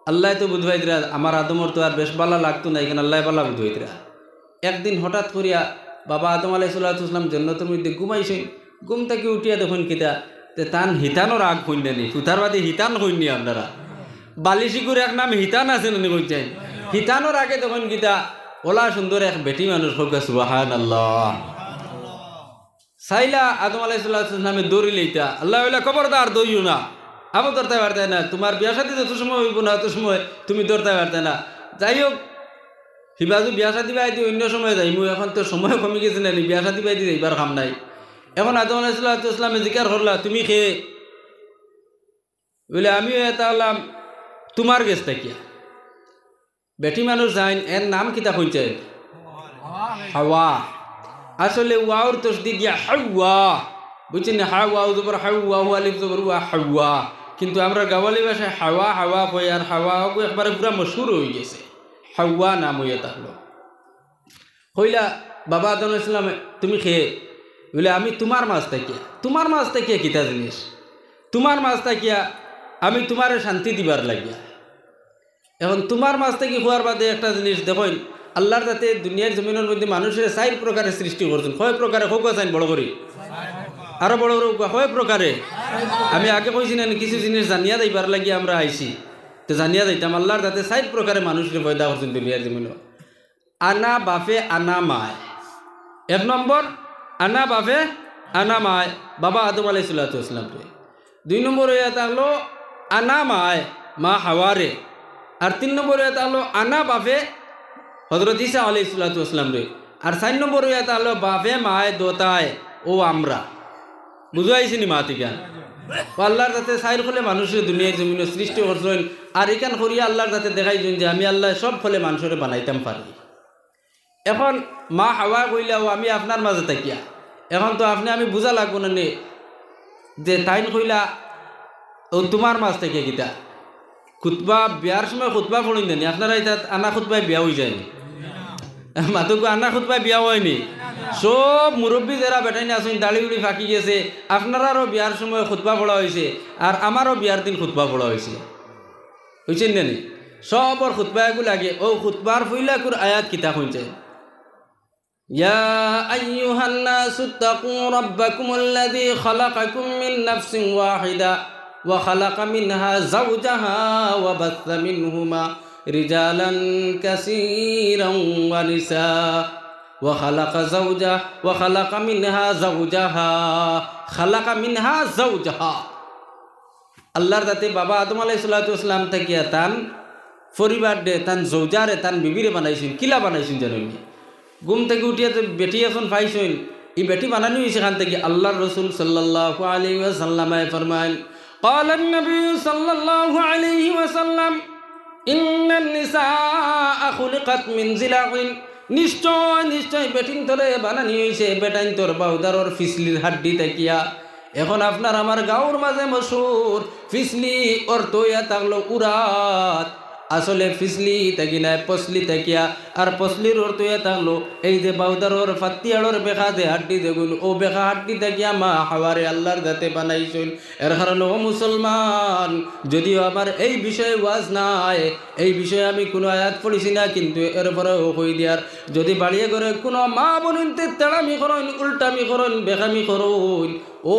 আল্লায় তো বুঝবাইতরা, আমার আদমর তো আর বেশ বালা লাগতো না, ইখান আল্লায় বালা বুঝবাইতরা। একদিন হঠাৎ করিয়া বাবা আদম আলাইহিস সালাতু ওয়াস সালাম জন্নতর মধ্যে ঘুমাইছইন, ঘুম থাকি উঠিয়া দেখইন কিতা, তে তান হিতানর আগ কইন্যানি, ফুতার বাদে হিতান কইন্যানি আপনারা। বালিশিগুর এক নাম হিতান আছে নানি কইন চাইন? হিতানর আগে দেখইন কিতা, অলা সুন্দর এক বেটি মানুষ, কউক্কা সুবহানাল্লাহ। চাইলা আদম আলাইহিস সালাতু ওয়াস সালামে ধরিলাইতা, আল্লায় কইলা, "খবরদার ধরিও না, আবো ধরতায় পারতায় না, তুমার বিয়া শাদী যত সময় অইবো না, অত সময় তুমি ধরতায় পারতায় না।" যাই হউক, হিবাজু বিয়া শাদী বায়দি অইন্য সময় যাইমু, এখন তো সময় কমি গেছে নানি, বিয়া শাদী বায়দি যাইবার কাম নাই। এখন আদম আলাইহিস সালাতু ওয়াস সালামে জিকার করলা, "তুমি কে?" বুলে, "আমিও ইটা আইলাম তুমার গেছ থাকিয়া।" বেটি মানুষ যাইন, এর নাম কিতা কইন চাইন? হাওয়া। আসলে ওয়াউর তশদিদ দিয়া হাওয়া। বুঝছইন নি? হা ওয়াউ জবর হাউ, ওয়াউ আলিফ জবর ওয়া, হাওয়া। কিন্তু আমরা গাওয়ালি ভাষায় হাওয়া, হাওয়া কই, আর হাওয়া অগু একবারে পুরা মশহুর অইগেছে। হাওয়া নাম অইয়া থাকলো। কইলা, "বাবা আদম আলাইহিস সালামে, তুমি কে?" বুলে, "আমি তুমার মাঝ থাকিয়া।" "তুমার মাঝ থাকিয়া কিতা জিনিস?" "তুমার মাঝ থাকিয়া আমি তুমারে শান্তি দিবার লাগিয়া।" এখন তুমার মাঝ থাকি কওয়ার বাদে একটা জিনিস দেখইন, আল্লাহর যাতে দুনিয়ার জমিনর মধ্যে মানুষরে চাইর প্রকারে সৃষ্টি করছইন। কয় প্রকারে? কউক্কা চাইন বড় করি। আরো বড় করি কউক্কা, কয় প্রকারে? আমি আগে কইছি না নি, কিছু জিনিস জানিয়া যাইবার লাগি আমরা আইছি। তে জানিয়া যাইতাম, আল্লাহর যাতে চাইর প্রকারে মানুষরে পয়দা করছইন দুনিয়ার জমিনো। আনা বাফে, আনা মায়। এক নম্বর, আনা বাফে, আনা মায়, বাবা আদম আলাইহিস সালাতু ওয়াস সালামরে। দুই নম্বর অইয়া থাকলো আনা মায়, মা হাওয়ারে। আর তিন নম্বর অইয়া থাকলো আনা বাফে, হযরত ঈসা আলাইহিস সালাতু ওয়াস সালামরে। আর চাইর নম্বর অইয়া থাকলো বাফে মায় দোতায়, অউ আমরা। বুঝাইছি নি মাত ইখান? অউ আল্লাহর যাতে চাইর খলে মানুষরে দুনিয়ার জমিনো সৃষ্টি করছইন, আর ইখান করিয়া আল্লাহর যাতে দেখাইছইন যে আমি আল্লায় সব খলে মানুষরে বানাইতাম পারি। এখন মা হাওয়া কইলা, "ও আমি আপনার মাঝে থাকিয়া।" এখন তো আপনে আমি বুঝা লাগবো না নি যে তাইন কইলা, "ও তুমার মাঝ থাকিয়া কিতা?" খুতবা, বিয়ার সময় খুতবা পড়ইন না নি, আপনারা ইতা আনা খুতবায় বিয়া অই যায় নি? মাতউক্কা, আনা খুতবায় বিয়া অয় নি? সব মুরব্বি যেরা বেটাইন আছইন, দাড়ি উড়ি ফাকি গেছে, আপনারারও বিয়ার সময় খুতবা পড়া অইছে, আর আমারও বিয়ার দিন খুতবা পড়া অইছে। অইছে না নি? সবর খুতবা এগু লাগে, অউ খুতবার পয়লাকুর আয়াত কিতা কইছে? يا أيها الناس اتقوا ربكم الذي خلقكم من نفس واحدة وخلق منها زوجها وبث منهما رجالا كثيرا ونساء وخلق زوجها وخلق منها زوجها خلق منها زوجها আল্লাহর যাতে বাবা আদম আলাইহিস সালাতু ওয়াস সালাম থাকিয়া তান পরিবাররে, তান জৌজারে, তান বিবিরে বানাইছইন, কিলা বানাইছইন জানইন নি? ঘুম থাকি উঠিয়া তো বেটি এখন পাইছইন, ই বেটি বানানি অইছে কান থাকি? আল্লাহর রসুল সাল্লাল্লাহু আলাইহি ওয়াসাল্লামে ফরমাইন, قال النبي صلى الله عليه وسلم إن النساء خلقن من ضلع। নিশ্চয়, নিশ্চয় বেটিন্তরে বানানি অইছে বেটাইন্তর বাউদারর ফিসলির হাড্ডি থাকিয়া। এখন আপনার আমার গাঁওর মাঝে মশহুর, ফিসলি অর্থ অইয়া থাকলো উরাত। আসলে ফিসলি থাকি নায়, পসলি থাকিয়া। আর পসলির অর্থ অইয়া থাকলো এই যে বাউদারর ফাত্তিহাড়র বেকা যে হাড্ডি যেগুন, অউ বেকা হাড্ডি থাকিয়া মা হাওয়ারে আল্লাহর যাতে বানাইছইন। এর কারণে ও মুসলমান, যদিও আমার এই বিষয়ে ওয়াজ নাই, এই বিষয়ে আমি কুনু আয়াত পড়ছি না, কিন্তু এরপরেও কই দিয়ার, যদি বাড়িয়ে ঘরে কুনু মা বইনতে তেড়ামি করইন, উল্টামি করইন, বেকামি করইন, ও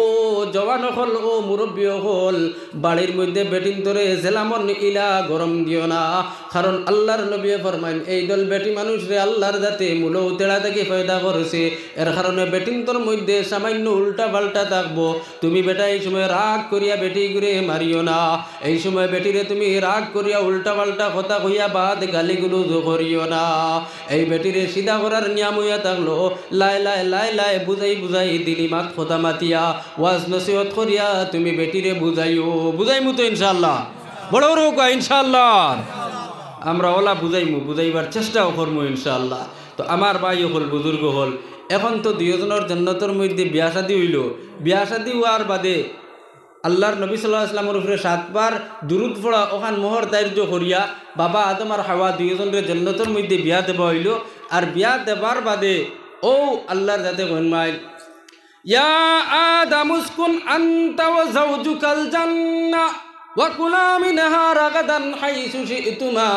জওয়ান অকল, ও মুরব্বি অকল, বাড়ির মধ্যে বেটিন্তরে জেলামর ইলা গরম দিও না। কারণ আল্লাহর নবীয়ে ফরমাইন, এই দল বেটি মানুষরে আল্লাহর যাতে মূলউ তেড়া থাকি পয়দা করছে, এর কারণে বেটিন্তর মধ্যে সামান্য উল্টা পাল্টা থাকবো। তুমি বেটা এই সময় রাগ করিয়া বেটিগুরে মারিও না, এই সময় বেটিরে তুমি রাগ করিয়া উল্টা পাল্টা কথা কইয়া বাদ গালিগুলোজ করিও না। এই বেটিরে সিধা করার নিয়াম অইয়া থাকলো, লাই লাই লাই লাই বুঝাই বুঝাই দিলি মাত কথা মাতিয়া, ওয়াজ নসিহত করিয়া তুমি বেটিরে বুঝাইও। বুঝাইমু তো ইনশাআল্লাহ? বড় বড় কউক্কা ইনশাআল্লাহ। আমরা অলা বুঝাইমু, বুঝাইবার চেষ্টাও করমু ইনশাআল্লাহ। তো আমার ভাই অকল, বুজুর্গ অকল, এখন তো দুইওজনর জন্নতর মধ্যে বিয়া শাদী অইলো। বিয়া শাদী অওয়ার বাদে আল্লাহর নবী সাল্লাল্লাহু আলাইহি ওয়াসাল্লামর উপরে সাতবার দুরুদ পড়া, অখান মোহর ধার্য করিয়া বাবা আদম আর হাওয়া দুইওজনরে জন্নতর মধ্যে বিয়া দেওয়া অইলো। আর বিয়া দেবার বাদে অউ আল্লাহর যাতে কইন মাইল, يا آدم اسكن أنت وزوجك الجنة وكلا منها رغدا حيث شئتما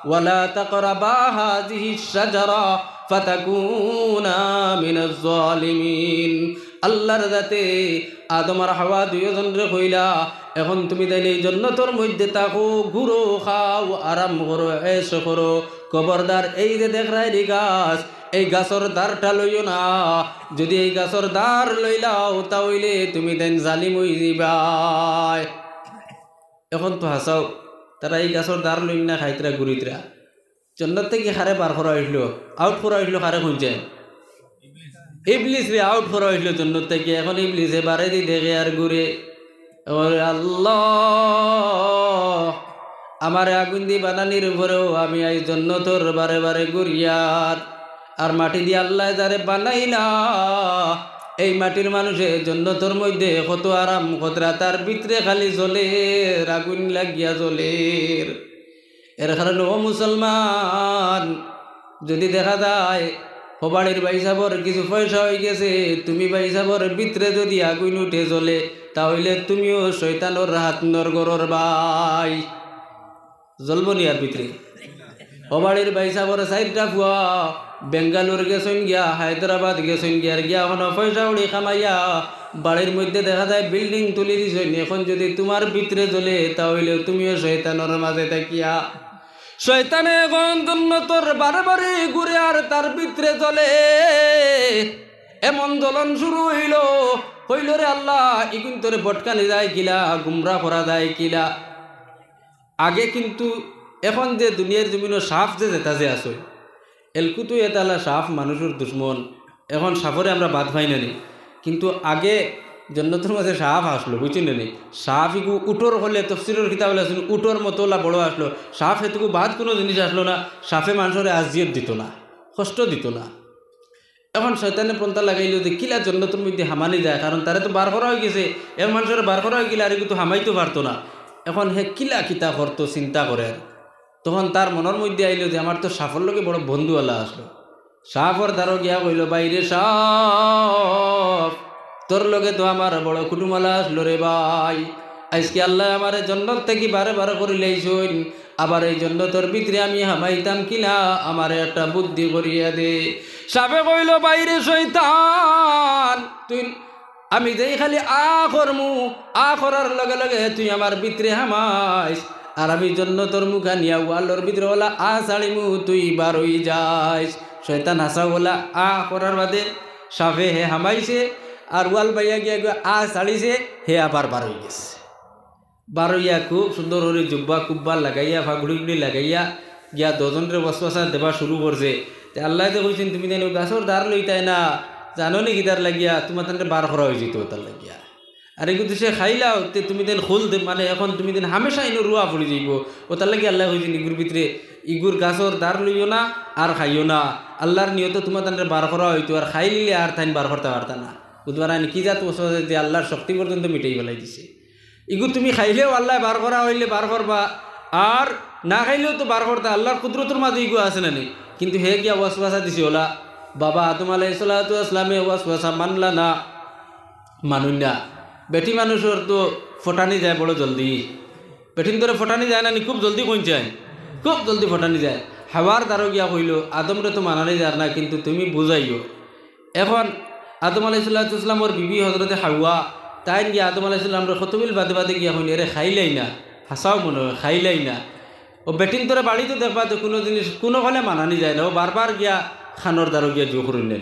ولا تقربا هذه الشجرة فتكونا من الظالمين। আল্লাহর যাতে আদম আর হাওয়া দুইওজনরে কইলা, এখন তুমি তাইলে এই জন্নতর মধ্যে থাকো, ঘুরো, খাও, আরাম করো, এশ করো, খবরদার এই যে দেখরায় নি গাছ, এই গাছর ধারটা লইও না। যদি এই গাছর ধার লইলাও, তা অইলে তুমি তাইন জালিম অই যিবায়। এখন তো হাছাউ, তারা এই গাছর ধার লইন না, খাইতরা, ঘুরিতরা। জন্নত থাকি কারে বার করা অইলো, আউট করা অইলো কারে কইন চাইন? ইবলিসরে আউট করা অইলো জন্নত থাকি। এখন ইবলিসে বারেদি দেখে আর ঘুরে, কয়, "আল্লাহ, আমারে আগুইন দি বানানির উপরেও আমি আইজ জন্নতর বারে বারে ঘুরিয়ার। আর মাটি দি আল্লায় যারে বানাইলা, এই মাটির মানুষে জন্নতর মধ্যে কত আরাম করতরা, তার ভিতরে খালি জ্বলের, আগুইন লাগিয়া জ্বলের।" এর কারণে ও মুসলমান, যদি দেখা যায় হবাড়ির ভাইসাবর কিছু পয়সা অই গেছে, তুমি ভাইসাবর ভিতরে যদি আগুইন উঠে জ্বলে, তা অইলে তুমিও শয়তানর হাতনর ঘরর ভাই। জ্বলবো নি আর ভিতরে? ও বাড়ির ভাইসাবর চাইরটা ফুয়া বেঙ্গালোর গেছইন গিয়া, হায়দ্রাবাদ গেছইন গিয়া, আর গিয়া অখন পয়সা উড়ি কামাইয়া বাড়ির মধ্যে দেখা যায় বিল্ডিং তুলি দিছইন। অখন যুদি তুমার ভিতরে জ্বলে, তা অইলে তুমিও শয়তানর মাঝে থাকিয়া। শয়তানে অখন জন্নতর বারে বারে ঘুরে আর তার ভিতরে জ্বলে। এমন জ্বলন শুরু অইলো, কইলো, "রে আল্লাহ, ইগুইন্তরে ভটকানি যায় কিলা, গুমরা করা যায় কিলা?" আগে কিন্তু, অখন যে দুনিয়ার জমিনো সাপ যে যেতা যে আছে, এলকুতু এতালা সাপ মানুষর দুশমন। অখন সাপরে আমরা বাদ পাই না নি, কিন্তু আগে জন্নতর মাঝে সাপ আছলো, বুঝছইন না নি? সাপ ইগু উটর হলে তফসিরর কিতাব লেখছইন, উটর মতো অলা বড় আছলো। সাপ হেতুকু বাদ কুনু জিনিস আছলো না। সাপে মানুষরে আজিয়ত দিত না, কষ্ট দিত না। অখন শয়তানে পন্থা লাগাইলো যে কিলা জন্নতর মধ্যে হামানি যায়, কারণ তারে তো বার করা অইগেছে, এর মানুষরে বার করা অইগেলে আর ইগু তো হামাইতো পারতো না। অখন হে কিলা কিতা করতো চিন্তা করের, তখন তার মনর মধ্যে আইলো যে আমার তো সাপর লগে বড় বন্ধু অলা আছলো। সাপর দ্বারো গিয়া কইলো, "ভাই রে সাপ, তোর লগে তো আমার বড় কুটুম অলা আছলো রে ভাই। আইজকে আল্লায় আমারে জন্নত থাকি বারে বার করিলাইছইন, আবার এই জন্নতর ভিতরে আমি হামাইতাম কিলা, আমারে একটা বুদ্ধি করিয়া দে।" সাপে কইলো, "ভাই রে শয়তান, তুই, আমি যেই খালি আ করমু, আ করার লগে লগে তুই আমার ভিতরে হামাইস, আর আমি জন্নতর মুখানিয়া ওয়ালর ভিতরে অলা আ ছাড়িমু, তুই বার অই যাইস।" শয়তান হাছাউ অলা আ করার বাদে সাপে হে হামাইছে, আর ওয়াল বাইয়া গিয়া গিয়া আ ছাড়িছে, হে আবার বার অই গেছে। বার অইয়া খুব সুন্দর করি জুব্বা কুব্বা লাগাইয়া, ফাগুড়ি গুড়ি লাগাইয়া গিয়া দুইজনরে ওয়াসওয়াসা দেবা শুরু করছে। তে আল্লায় যে কইছইন, "তুমি তাইন গাছর দার লইতায় না, জানো নি কিতার লাগিয়া? তুমার তানরে বার করা অইযিতো অতার লাগিয়া। আর ইগু তো সে খাইলাও, তে তুমি তাইন খুল দে, মানে অখন তুমি তাইন হামেশা ইনো রুয়া পড়ি যাইবো।" অতার লাগি আল্লায় কইছইন, "ইগুর ভিতরে, ইগুর গাছর দার লইও না, আর খাইও না। আল্লার নিয়তে তুমার তানরে বার করা অইতো, আর খাইলিলে আর তাইন বার করতা পারতা না।" বুঝবার আইন কি জাত ওয়াসওয়াসা যে আল্লার শক্তি পর্যন্ত মিটাই ফালাই দিছে। ইগু তুমি খাইলেও আল্লায় বার করা অইলে বার করবা, আর না খাইলেও তো বার করতা, আল্লার কুদরতর মাঝে ইগু আছে না নি? কিন্তু হে গিয়া ওয়াসওয়াসা দিছে অলা, বাবা আদম আলাইহিস সালাতু ওয়াস সালামে ওয়াসওয়াসা মানলা না, মানুইন না। বেটি মানুষর তো ফটানি যায় বড় জলদি, বেটিন্তরে ফটানি যায় না নি, খুব জলদি কইন চায়, খুব জলদি ফটানি যায়। হাওয়ার দ্বারো গিয়া কইলো, "আদমরে তো মানানি যার না, কিন্তু তুমি বুঝাইও।" অখন আদম আলাইহিস সালাতু ওয়াস সালামর বিবি হজরতে হাওয়া, তাইন গিয়া আদম আলাইহিস সালামরে কতবিল বাদে বাদে গিয়া কইন, "এরে খাইলাই না।" হাছাউ মনো অয়, খাইলাই না। অউ বেটিন্তরে বাড়িত দেখবা তো কুনু জিনিস কুনু কালে মানানি যায় না, অউ বারবার গিয়া কানর দ্বারো গিয়া জু করইন নে,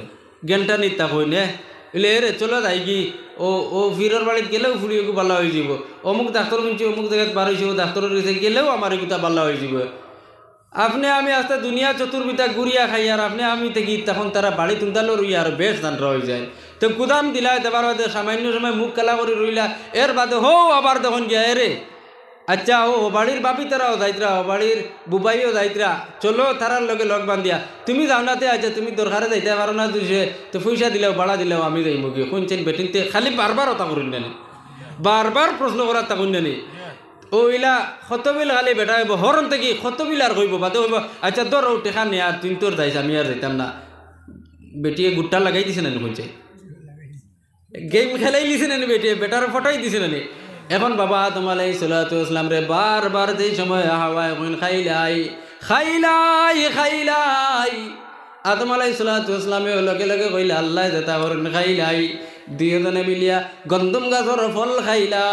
গেনটানিত তা কইন নে, অইলে, "এরে চলো যাইগি, অউ, অউ ফিরর বাড়িত গেলেও ফুড়ি এগু বালা অইযিবো, অমুক ডাক্তর হুনছি, অমুক জাগাত বার অইছে, অউ ডাক্তরর গেছে গেলেও আমার এগুতা বালা অইযিবো।" আপনে আমি আস্তা দুনিয়া চতুর্বিতা ঘুরিয়া খাই, আর আপনে আমি থাকি, তখন তারা বাড়িত উন্দালো রইয়া আরো বেশ জানরা অইযায়। তে গুদাম দিলায় দেবার বাদে সামান্য সময় মুখ কালা করি রইলা, এর বাদে হউ আবার তখন গিয়া, "এরে, আচ্ছা, অউ, অউ বাড়ির বাপি তারাও যাইতরা, অউ বাড়ির বুবাইও যাইতরা, চলো তারার লগে লগ বান্ধিয়া, তুমি যাও না তে, আচ্ছা, তুমি দরকারে যাইতায় পারো না, দুষে তো পয়সা দিলাও, ভাড়া দিলাও, আমি যাইমুগি।" কইন চাইন বেটিন্তে খালি বারবার অতা করইন না নি, বারবার প্রশ্ন করার তা কইন না নি। অউ ইলা কতবিল খালি বেটা অইবো, হরণ থাকি কতবিল আর কইবো, বাদে কইবো, "আচ্ছা, ধর, অউ টেকা নে, আর তুই তোর যাইস, আমি আর যাইতাম না।" বেটিয়ে গুট্টা লাগাই দিছে না নি, কইছে? গেম খেলাইলিছে না নি বেটিয়ে, বেটারে ফটাই দিছে না নি? অখন বাবা আদম আলাইহিস সালাতু ওয়াস সালামরে বারবার যেই সময় হাওয়ায় কইন, "খাইলাই, খাইলাই, খাইলাই।" আদম আলাইহিস সালাতু ওয়াস সালামে লগে লগে কইলা, "আল্লায় যেতা করইন খাইলাই।" দুইওজনে মিলিয়া গন্দম গাছর ফল খাইলা।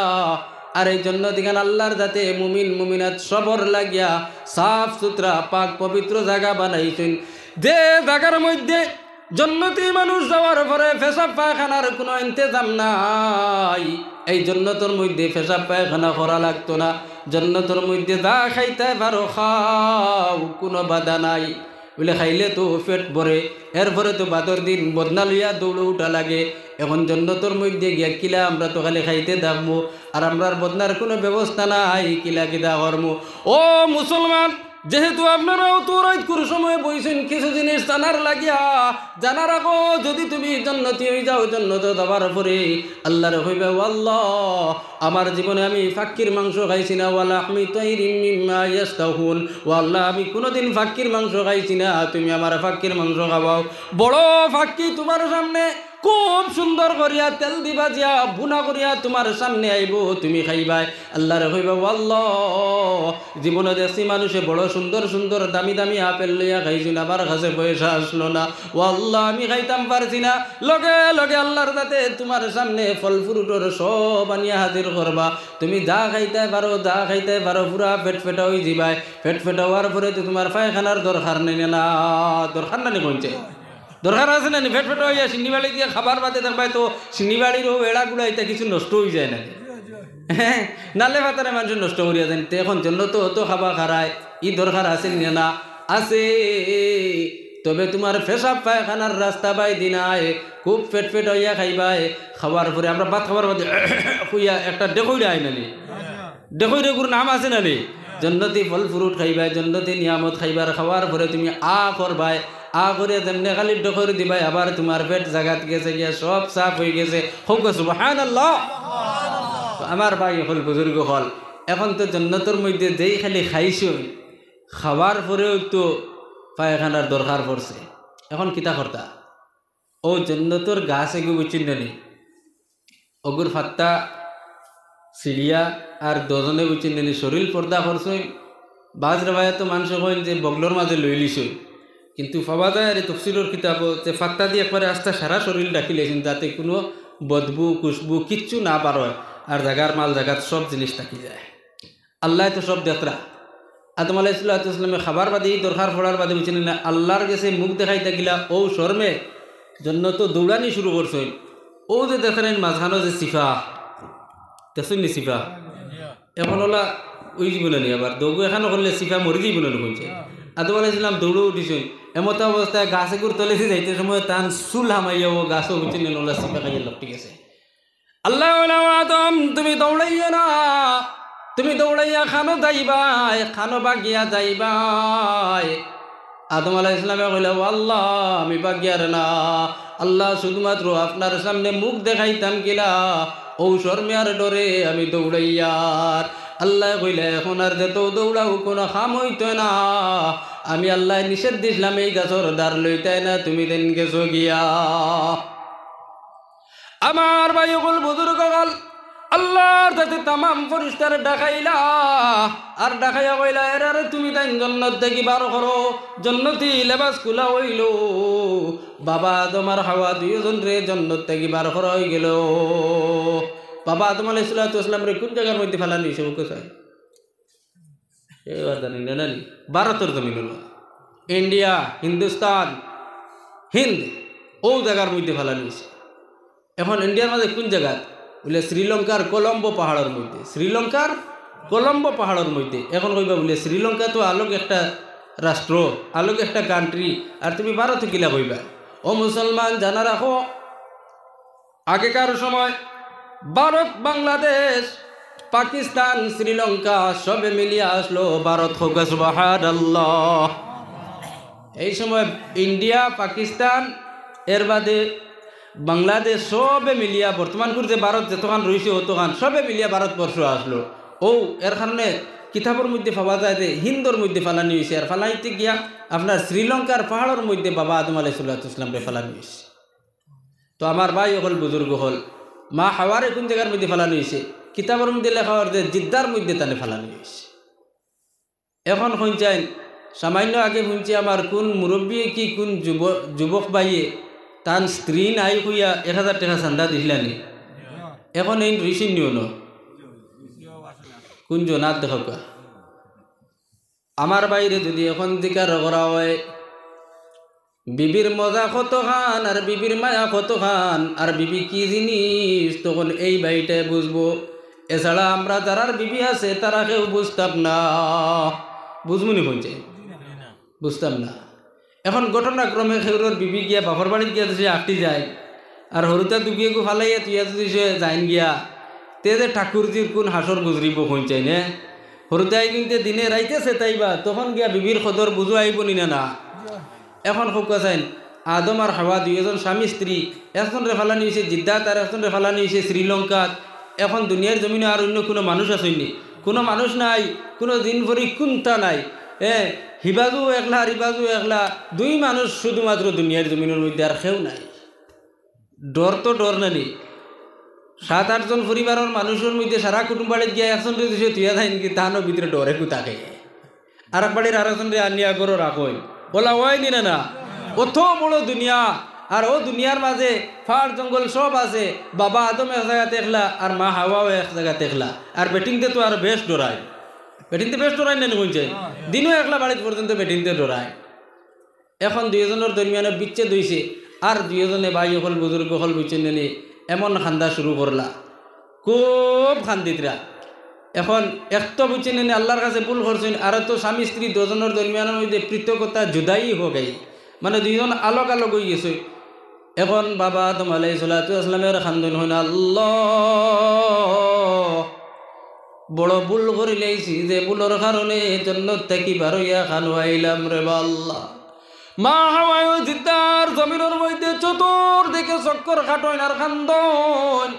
আর এই জন্নতখান আল্লার যাতে মুমিন মুমিনাত সবর লাগিয়া সাফ সুতরা পাক পবিত্র জাগা বানাইছইন, যে জাগার মধ্যে জন্নতি মানুষ যাওয়ার পরে পেশাব পায়খানার কুনু ইন্তেজাম নাই। এই জন্নতর মধ্যে পেশাব পায়খানা করা লাগতো না। জন্নতর মধ্যে যা খাইতায় পারো খাও, কুনু বাধা নাই। অইলে খাইলে তো পেট ভরে, এরপরে তো বাদর দিন বদনা লইয়া দৌড়ো উঠা লাগে। অখন জন্নতর মধ্যে গিয়া কিলা আমরা তো খালি খাইতে থাকমু, আর আমরার বদনার কুনু ব্যবস্থা নাই, কিলা কিতা করমু? ও মুসলমান, যেহেতু আপনারা অত রাইত কুর সময় বইছইন কিছু জিনিস জানার লাগিয়া, জানার আগো যুদি তুমি জন্নতি অইযাও, জন্নতো যাবার পরে আল্লারে কইবা, "ও আল্লাহ, আমার জীবনে আমি পাক্কির মাংস খাইছি না, ওয়া লাহমি তাইরিম মিম্মা ইয়াশতাহুন। ও আল্লাহ, আমি কুনুদিন পাক্কির মাংস খাইছি না, তুমি আমারে পাক্কির মাংস খাওয়াও।" বড় পাক্কি তুমার সামনে খুব সুন্দর করিয়া তেল দি ভাজিয়া ভুনা করিয়া তুমার সামনে আইবো, তুমি খাইবায়। আল্লারে কইবায়, "ও আল্লাহ, জীবনে দেখছি মানুষে বড় সুন্দর সুন্দর দামি দামি আপেল লইয়া খাইছইন, আমার কাছে পয়সা আছলো না। ও আল্লাহ, আমি খাইতাম পারছি না।" লগে লগে আল্লার যাতে তুমার সামনে ফল fruit-অর সব আনিয়া হাজির করবা। তুমি যা খাইতায় পারো, যা খাইতায় পারো, পুরা পেট ফেটা অইযিবায়। পেট ফেটা অওয়ার পরে তো তুমার পায়খানার দরকার নাই না, দরকার না নি কইনচাইন? দরকার আছে না নি? পেট ফেটা অইয়া শিন্নি বাড়ি দিয়া খাবার বাদে দেখবায় তো শিন্নি বাড়ির অউ এড়া গুড়া ইতা কিছু নষ্ট অইযায় না নি? হে, নালে ফাতারে মানষে নষ্ট করিয়া যাইন। তে অখন জন্নতো অত খাবা খারায়, ই দরকার আছে নি না? আছে। তবে তুমার পেশাব পায়খানার রাস্তা বায়দি নায়, খুব পেট ফেটা অইয়া খাইবায়। খাওয়ার পরে আমরা ভাত খাবার বাদে কইয়া একটা ঢেকুইরা আয় না নি? ঢেকুইরগুর নাম আছে না নি? জন্নতি ফল fruit খাইবায়, জন্নতি নিয়ামত খাইবায়, খাওয়ার পরে তুমি আ করবায়, আ করিয়া যেমনে খালি ঢেকুইর দিবায়, আবার তুমার পেট জাগাত গেছে গিয়া সব সাফ অইগেছে। কউক্কা সুবহানাল্লাহ। তো আমার ভাই অকল, বুজুর্গ অকল, অখন তো জন্নতর মধ্যে যেই খালি খাইছইন, খাওয়ার পরেউ তো পায়খানার দরকার পড়ছে, অখন কিতা করতা? অউ জন্নতর গাছ এগু বুঝছইন না নি? অগুর ফাত্তা ছিড়িয়া আর দুইজনে বুঝছইন না নি শরীল পর্দা করছইন। বাজ রেওয়ায়তো মানষে কইন যে বগলর মাঝে লইলিছইন, কিন্তু পাওয়া যায় আর ই তফসিরর কিতাবো যে ফাত্তা দি একবারে আস্তা সারা শরীল ঢাকিলাইছইন, যাতে কুনু বদবু, খুশবু কিচ্ছু না বারয়, আর জাগার মাল জাগাত সব জিনিস থাকি যায়। আল্লায় তো সব দেখরা। আদম আলাইহিস সালাতু ওয়াস সালামে খাবার বাদে ই দরকার পড়ার বাদে বুঝছইন না, আল্লার গেছে মুখ দেখাইতা গিলা অউ শরমে জন্নতো দৌড়ানি শুরু করছইন। অউ যে দেখরা মাঝখানো যে চিপা, দেখছইন নি চিপা? অখন অলা অইযিবো না নি, আবার দৌড় অখানো করলে চিপা মরি যাইবো না নি কইনচাইন। আদম আলাইহিস সালাম দৌড়ো উঠিছইন, এমতা অবস্থায় গাছ এগুর তলেদি যাইতে সময় তান চুল হামাইয়া অউ গাছো বুঝছইন না, অলা চিপা খাইয়া লটকি গেছে। আল্লায় কইলা, "ও আদম, তুমি দৌড়াইও না, তুমি দৌড়াইয়া কানো যাইবায়, কানো বাগিয়া যাইবায়।" আদম আলাইহিস সালামে কইলা, "ও আল্লাহ, আমি বাগিয়ার না। আল্লাহ, শুধুমাত্র আপনার সামনে মুখ দেখাইতাম গিলা, অউ শরমে আর ডরে আমি দৌড়াইয়ার।" আল্লায় কইলা, "অখন আর যেতাউ দৌড়াও, কুনু কাম অইতো না। আমি আল্লায় নিষেধ দিছলাম, এই গাছর ডার লইতায় না, তুমি দেন গেছো গিয়া।" আমার ভাই অকল, বুজুর্গ অকল, আল্লার যাতে তামাম ফিরিস্তারে ডাকাইলা, আর ডাকাইয়া কইলা, "এরারে তুমি তাইন জন্নত থাকি বার করো।" জন্নতি লেবাস খুলা অইলো। বাবা আদম আর হাওয়া দুইওজনরে জন্নত থাকি বার করা অইগেলো। বাবা আদম আলাইহিস সালাতু ওয়াস সালামরে কুন জাগার মধ্যে ফালানি অইছে, কউক্কা চাই? এবার জানি না, জানি। ভারতর জমিনর মধ্যে। ইন্ডিয়া, হিন্দুস্তান, হিন্দ, অউ জাগার মধ্যে ফালানি অইছে। অখন ইন্ডিয়ার মাঝে কুন জাগাত? বুলে শ্রীলঙ্কার কলম্বো পাহাড়র মধ্যে। শ্রীলঙ্কার কলম্বো পাহাড়র মধ্যে। অখন কইবা বুলে শ্রীলঙ্কা তো আলগ একটা রাষ্ট্র, আলগ একটা country, আর তুমি ভারত কিলা কইবা? ও মুসলমান, জানা রাখো, আগেকার সময় ভারত, বাংলাদেশ, পাকিস্তান, শ্রীলঙ্কা সবে মিলিয়া আছলো ভারত। কউক্কা সুবহানাল্লাহ। এই সময় ইন্ডিয়া, পাকিস্তান, এর বাদে বাংলাদেশ সবে মিলিয়া বর্তমান করে যে ভারত যেতখান রইছে অতখান সবে মিলিয়া ভারতবর্ষ আছলো। অউ এর কারণে কিতাবর মধ্যে পাওয়া যায় যে হিন্দর মধ্যে ফালানি অইছে, আর ফালাইতে গিয়া আপনার শ্রীলঙ্কার পাহাড়র মধ্যে বাবা আদম আলাইহিস সালাতু ওয়াস সালামরে ফালানি অইছে। তো আমার ভাই অকল, বুজুর্গ অকল, মা হাওয়ারে কুন জাগার মধ্যে ফালানি অইছে? কিতাবর মধ্যে লেখা অর যে জিদ্দার মধ্যে তানে ফালানি অইছে। অখন কইনচাইন, সামান্য আগে হুনছি আমার কুন মুরব্বিয়ে কি কুন যুব-, যুবক ভাইয়ে তান স্ত্রী নাই কইয়া এক হাজার টেকা চান্দা দিছলানি। অখন এইন রইছইন নি অনো? কুন জনাত দেখাউক্কা। আমার ভাইরে যুদি অখন জিকার করা অয়, বিবির মজা কতখান আর বিবির মায়া কতখান আর বিবি কি জিনিস, তখন এই ভাইটায় বুঝবো। এছাড়া আমরা যারার বিবি আছে তারা কেউ বুঝতাম না। বুঝমু নি কইনচাইন? বুঝতাম না। অখন ঘটনাক্রমে কেউরর বিবি গিয়া বাপর বাড়িত গিয়া যদি আটকি যায়, আর হুরুতা দুগিয়েগু ফালাইয়া থুইয়া যদি সে যাইন গিয়া, তে যে ঠাকুরজির কুন হাশর গুজরিবো কইনচাইন, হে? হুরুতায় কিন্তু দিনে রাইতে চেতাইবা, তখন গিয়া বিবির কদর বুঝো আইবো নি না, না? অখন কউক্কা চাইন, আদম আর হাওয়া দুইওজন স্বামী স্ত্রী, একজনরে ফালানি অইছে জিদ্দাত আর একজনরে ফালানি অইছে শ্রীলঙ্কাত। অখন দুনিয়ার জমিনো আর অইন্য কুনু মানুষ আছইন নি? কুনু মানুষ নাই, কুনু দিন ভরি কুন্তা নাই। এ, হিবাজু একলা আর ইবাজু একলা, দুই মানুষ শুধুমাত্র দুনিয়ার জমিনর মধ্যে, আর কেউ নাই। ডর তো ডর নানি। সাত আটজন পরিবারর মানুষর মধ্যে সারা কুটুম বাড়িত গিয়া একজনরে দুইশো থুইয়া যাইন কি, তানও ভিতরে ডরে কুতাকে। আরক বাড়ির আরকজনরে আনিয়া ঘরো রাখইন। অলা অয় নি না না? অত বড় দুনিয়া, আর অউ দুনিয়ার মাঝে পাহাড় জঙ্গল সব আছে। বাবা আদম এক জাগাত একলা, আর মা হাওয়াও এক জাগাত একলা। আর বেটিন্তে তো আরো বেশ ডরায়। বেটিন্তে বেশ ডরায় না নি কইছে? দিনও একলা বাড়িত পর্যন্ত বেটিন্তে ডরায়। এখন দুইজনর দরমিয়ানো বিচ্ছেদ অইছে, আর দুইজনে ভাই অকল, বুজুর্গ অকল বুঝছইন নি, এমন কান্দা শুরু করলা, খুব কান্দিতরা। এখন এক তো বুঝছইন নি আল্লার কাছে ভুল করছইন, আর তো স্বামী স্ত্রী দুইজনর দরমিয়ানর মধ্যে পৃথকতা, জুদাই হো গেই, মানে দুইজন আলগ আলগ অইগেছে। এখন বাবা আদম আলাইহিস সালাতু ওয়াস সালামে কান্দইন, কইন, "আল্লাহ, বড় ভুল করিলাইছি, যে ভুলর কারণে জন্নত থাকি বার অইয়া কানো আইলাম রে বা আল্লাহ।" মা হাওয়ায়ও জিদ্দার জমিনর মধ্যে চতুর্দিকে চক্কর কাটইন আর কান্দইন।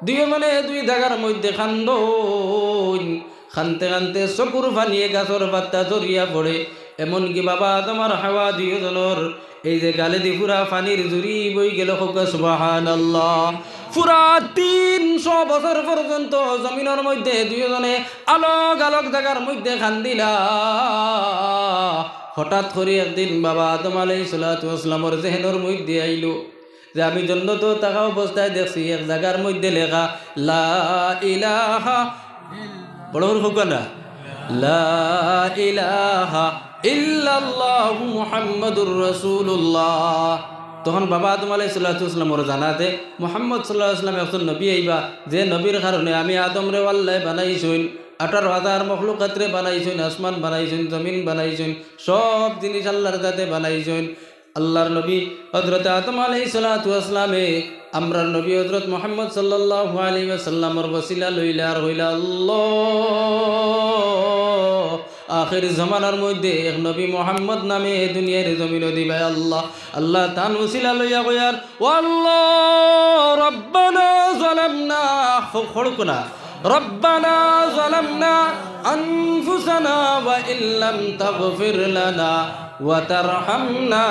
দুইজনে দুই জাগার মধ্যে কান্দইন। কানতে কানতে চকুর পানিয়ে গাছর পাতা ঝরিয়া পড়ে। এমনকি বাবা আদম আর হাওয়া দুইজনর এই যে গালেদি পুরা পানির জুড়ি বই গেল, কউক্কা সুবহানাল্লাহ। পুরা তিনশো বছর পর্যন্ত জমিনর মধ্যে দুইজনে আলগ আলগ জাগার মধ্যে কান্দিলা। হঠাৎ করি একদিন বাবা আদম আলাইহিস সালাতু ওয়াস সালামর জেহেনর মধ্যে আইলো যে আমি জন্নতো থাকা অবস্থায় দেখছি এক জাগার মধ্যে লেখা, "লা ইলাহা", বড় করি কউক্কা না, "লা ইলাহা ইল্লাল্লাহু মুহাম্মাদুর রাসূলুল্লাহ।" তখন বাবা আদম আলাইহিস সালাতু ওয়াস সালামর জানা যে মুহাম্মদ সাল্লাল্লাহু আলাইহি ওয়াসাল্লাম একজন নবী আইবা, যে নবীর কারণে আমি আদমরে আল্লায় বানাইছইন, আঠারো হাজার মখলুকাতরে বানাইছইন, আসমান বানাইছইন, জমিন বানাইছইন, সব জিনিস আল্লার জাতে বানাইছইন। আল্লার নবী হযরত আদম আলাইহিস সালাতু ওয়াস সালামে আমরার নবী হযরত মুহাম্মদ সাল্লাল্লাহু আলাইহি ওয়াসাল্লামর ওসিলা লইলা আর কইলা, "আল্লাহ, আখির জমানার মধ্যে এক নবী মুহাম্মদ নামে দুনিয়ার জমিনো দিবায় আল্লাহ।" আল্লাহ তান ওসিলা লইয়া কইয়ার, "ও আল্লাহ, রব্বানা যালামনা", খ-, কউক্কা না, "রব্বানা যালামনা আনফুসানা ওয়া ইল্লাম তাগফির লানা ওয়া তারহামনা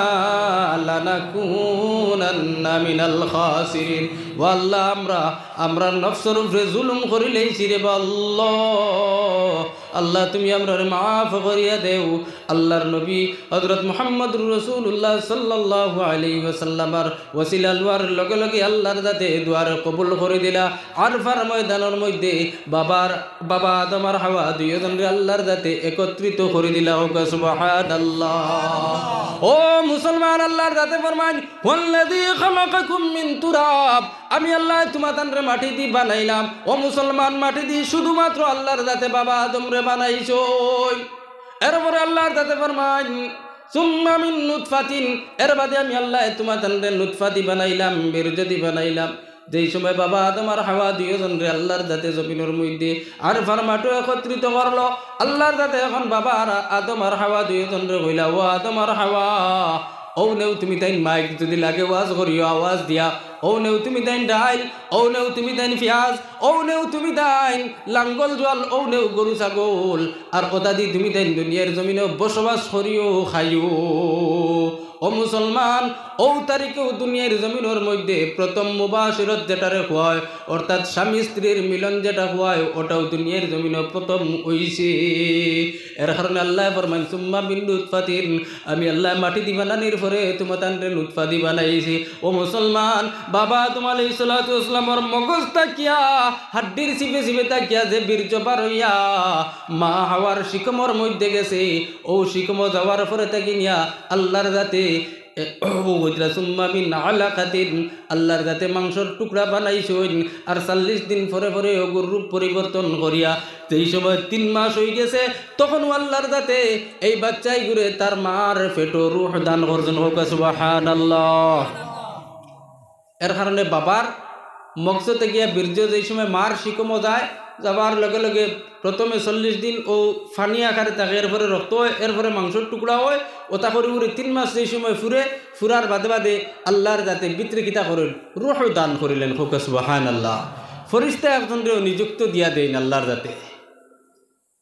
লানাকুনান্না মিনাল খাসিরিন।" ও আল্লাহ, আমরা, আমরা নফসর উপরে জুলুম করিলাইছি রে বা আল্লাহ। আল্লাহ, তুমি আমরারে মাফ করিয়া দেও। আল্লার নবী হযরত মুহাম্মদুর রাসূলুল্লাহ সাল্লাল্লাহু আলাইহি ওয়াসাল্লামর ওসিলা লওয়ার লগে লগে আল্লার জাতে দোয়ারে কবুল করি দিলা। আরফার ময়দানর মধ্যে বাবার, বাবা আদম আর হাওয়া দুইজনরে আল্লার জাতে একত্রিত করি দিলা। কউক্কা সুবহানাল্লাহ। ও মুসলমান, আল্লার জাতে ফরমাইন, "হুয়াল্লাযী খালাকাকুম মিন তুরাব", আমি আল্লায় তুমাতানরে মাটিদি বানাইলাম। ও মুসলমান, মাটিদি শুধুমাত্র আল্লার জাতে বাবা আদমরে বানাইছইন। এরপরে আল্লার জাতে ফরমাইন, "সুম্মা মিন নুতফাতিন", এর বাদে আমি আল্লায় তুমাতানরে নুতফাদি বানাইলাম, বীর্যদি বানাইলাম। যেই সময় বাবা আদম আর হাওয়া দুইজনরে আল্লার জাতে জমিনর মধ্যে আরফার মাঠো একত্রিত করলো, আল্লার জাতে এখন বাবা আর আদম আর হাওয়া দুইজনরে কইলা, "ও আদম আর হাওয়া, অউ নেও তুমিতাইন মাইক, যুদি লাগে ওয়াজ করিও আওয়াজ দিয়া, অউ নেও তুমিতাইন ডাইল, অউ নেও তুমিতাইন পিয়াজ, অউ নেও তুমিতাইন লাঙ্গল জোয়াল, অউ নেও গরু ছাগল, আর অতাদি তুমিতাইন দুনিয়ার জমিনো বসবাস করিও, খাইও।" ও মুসলমান, অউ তারিখেউ দুনিয়ার জমিনর মধ্যে প্রথম মুবাশিরত যেটারে কওয়ায়, অর্থাৎ স্বামী স্ত্রীর মিলন যেটা কওয়ায়, অটাও দুনিয়ার জমিনো প্রথম অইছে। এর কারণে আল্লায় ফরমাইন, "সুম্মা মিন নুতফাতিন", আমি আল্লায় মাটিদি বানানির পরে তুমাতানরে নুতফাদি বানাইছি। ও মুসলমান, বাবা আদম আলাইহিস সালাতু ওয়াস সালামর মগজ থাকিয়া, হাড্ডির চিপে চিপে থাকিয়া যে বীর্য বার অইয়া মা হাওয়ার শিকমর মধ্যে গেছে, অউ শিকমো যাওয়ার পরে থাকি নিয়া আল্লার জাতে এ, ও কইতরা, "সুম্মা মিন আলাকাতিন", আল্লার জাতে মাংসর টুকরা বানাইছইন, আর চল্লিশ দিন পরে পরে অগুর রূপ পরিবর্তন করিয়া, যেই সময় তিন মাস অইগেছে, তখনউ আল্লার জাতে এই বাচ্চাইগুরে তার মার পেটো রুহ দান করছইন। কউক্কা সুবহানাল্লাহ। এর কারণে বাবার মগজ থাকিয়া বীর্য যেই সময় মার শিকমো যায়, যাবার লগে লগে প্রথমে চল্লিশ দিন অউ পানি আকারে থাকে, এরপরে রক্ত অয়, এরপরে মাংসর টুকরা অয়, অতা করি করি তিন মাস যেই সময় ফুরে, ফুরার বাদে বাদে আল্লার জাতে ভিতরে কিতা করইন? রুহ দান করিলাইন। কউক্কা সুবহানাল্লাহ। ফিরিস্তা একজনরেও নিযুক্ত দিয়া দেইন আল্লার জাতে।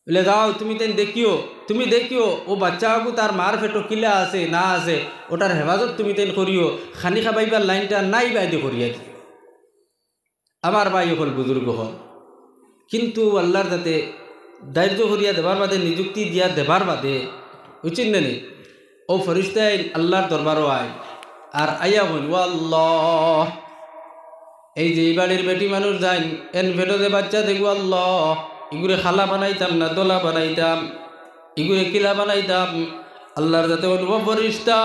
বুলে, "যাও, তুমি তাইন দেখিও, তুমি দেখিও, অউ বাচ্চাগু তার মার পেটো কিলা আছে না আছে, ওটার হেফাজত তুমি তাইন করিও, খানি খাবাইবার লাইনটা নাই বায়দি করিয়া দিও।" আমার ভাই অকল, বুজুর্গ অকল, কিন্তু আল্লার যাতে ধার্য করিয়া দেবার বাদে, নিযুক্তি দিয়া দেবার বাদে, বুঝছইন না নি? অউ ফিরিস্তাইন আল্লার দরবারো আইন, আর আইয়া কইন, "ও আল্লাহ, এই যে ই বাড়ির বেটি মানুষ যাইন, এন পেটো যে বাচ্চা দেখবো আল্লাহ, ইগুরে খালা বানাইতাম না দলা বানাইতাম, ইগুরে কিলা বানাইতাম?" আল্লার যাতে কইন, "ও ফিরিস্তা,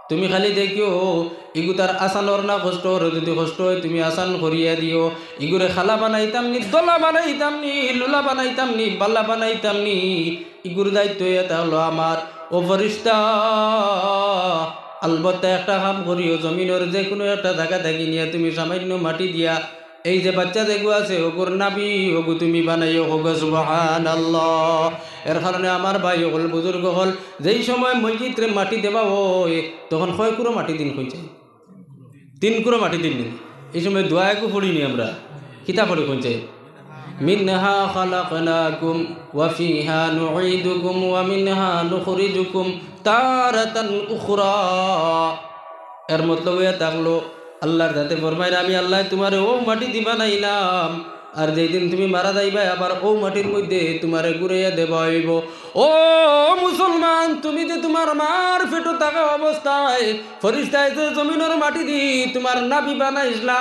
তুমি খালি দেখিও, ইগু তার আসানর না কষ্টর, যদি কষ্ট অয় তুমি আসান করিয়া দিও। ইগুরে খালা বানাইতাম নি, দলা বানাইতাম নি, লুলা বানাইতাম নি, বালা বানাইতাম নি, ইগুর দায়িত্ব ইটা অইলো আমার।" ও ফিরিস্তা, আলবত্তা একটা কাম করিও, জমিনর যে কুনু একটা জাগা থাকি নিয়া তুমি সামান্য মাটি দিয়া এই যে বাচ্চা যেগু আছে, অগুর নাভি, অগু তুমি বানাইও, কউক্কা সুবহানাল্লাহ। এর কারণে আমার ভাই অকল, বুজুর্গ অকল, যেই সময় মইয়িতরে মাটি দেবা অয়, তখন কয় কুড়ো মাটি দিন কইছে? তিন কুড়ো মাটি দিন নি? এই সময় দোয়া এগু পড়ি নি আমরা, কিতা পড়ি কইছে? "মিনহা খালাকনাকুম ওয়া ফিহা নুঈদুকুম ওয়া মিনহা নুখরিজুকুম তারাতান উখরা।" এর মতলব অইয়া থাকলো, আল্লার যাতে ফরমাইন, "আমি আল্লায় তুমারে অউ মাটি দি বানাইলাম, আর যেই দিন তুমি মারা যাইবায়, আবার অউ মাটির মইধ্যে তুমারে ঘুরাইয়া দেবা অইবো।" ও মুসলমান, তুমি যে তুমার মার পেটো থাকা অবস্থায় ফিরিস্তায় যে জমিনর মাটি দি তুমার নাভি বানাইছলা,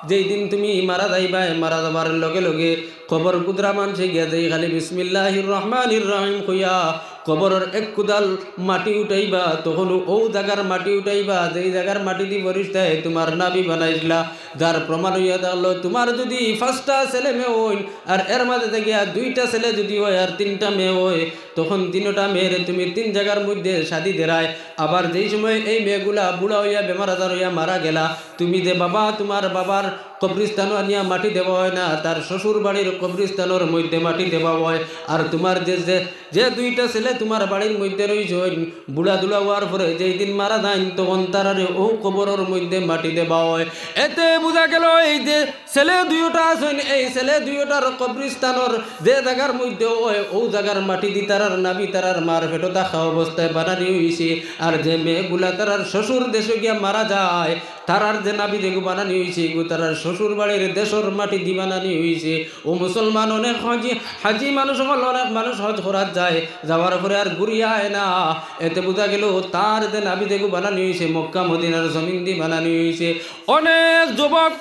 যেই দিন তুমি মারা যাইবায়, মারা যাবার লগে লগে কবর কুদরা মানষে গিয়া যেই খালি বিসমিল্লাহির রহমানির রহিম কইয়া কবরর এক কুদাল মাটি উঠাইবা, তখন অউ জাগার মাটি উঠাইবা, যেই জাগার মাটি দি ফিরিস্তায় তুমার নাভি বানাইছলা। যার প্রমাণ অইয়া থাকলো, তুমার যদি পাঁচটা ছেলে মেয়ে অইন, আর এর মাঝে থাকিয়া দুইটা ছেলে যদি অয় আর তিনটা মেয়ে অয়, তখন তিনোটা মেয়েরে তুমি তিন জাগার মইধ্যে শাদি দেরায়। আবার যেই সময় এই মেয়েগুলা বুড়া অইয়া, বেমার আজার অইয়া মারা গেলা, তুমি যে বাবা, তুমার বাবার কবরস্থানো আনিয়া মাটি দেবা অয় না, তার শ্বশুর বাড়ির কবরস্থানর মইধ্যে মাটি দেবা অয়। আর তুমার যে, যে, যে দুইটা ছেলে তুমার বাড়ির মইধ্যে রইছইন, বুড়া দুড়া অওয়ার পরে যেই দিন মারা যাইন, তখন তারারে অউ কবরর মইধ্যে মাটি দেবা অয়। এতে বুঝা গেলো, এই যে ছেলে দুইওটা আছইন, এই ছেলে দুইওটার কবরস্থানর যে জাগার মইধ্যে অয়, অউ জাগার মাটি দি তারার নাভি তারার মার পেটো থাকা অবস্থায় বানানি অইছে। আর যে মেয়েগুলা তারার শ্বশুর দেশো গিয়া মারা যায়, তারার যে নাভি যেগু বানানি অইছে, ইগু তারার শ্বশুর বাড়ির দেশর মাটি দি বানানি অইছে। ও মুসলমান, অনেক হাজি, হাজি মানুষ অকল, অনেক মানুষ হজ করাত যায়, যাওয়ার পরে আর ঘুরিয়া আয় না। এতে বুঝা গেলো, তার যে নাভি যেগু বানানি অইছে, মক্কা মদিনার জমিন দি বানানি অইছে। অনেক যুবক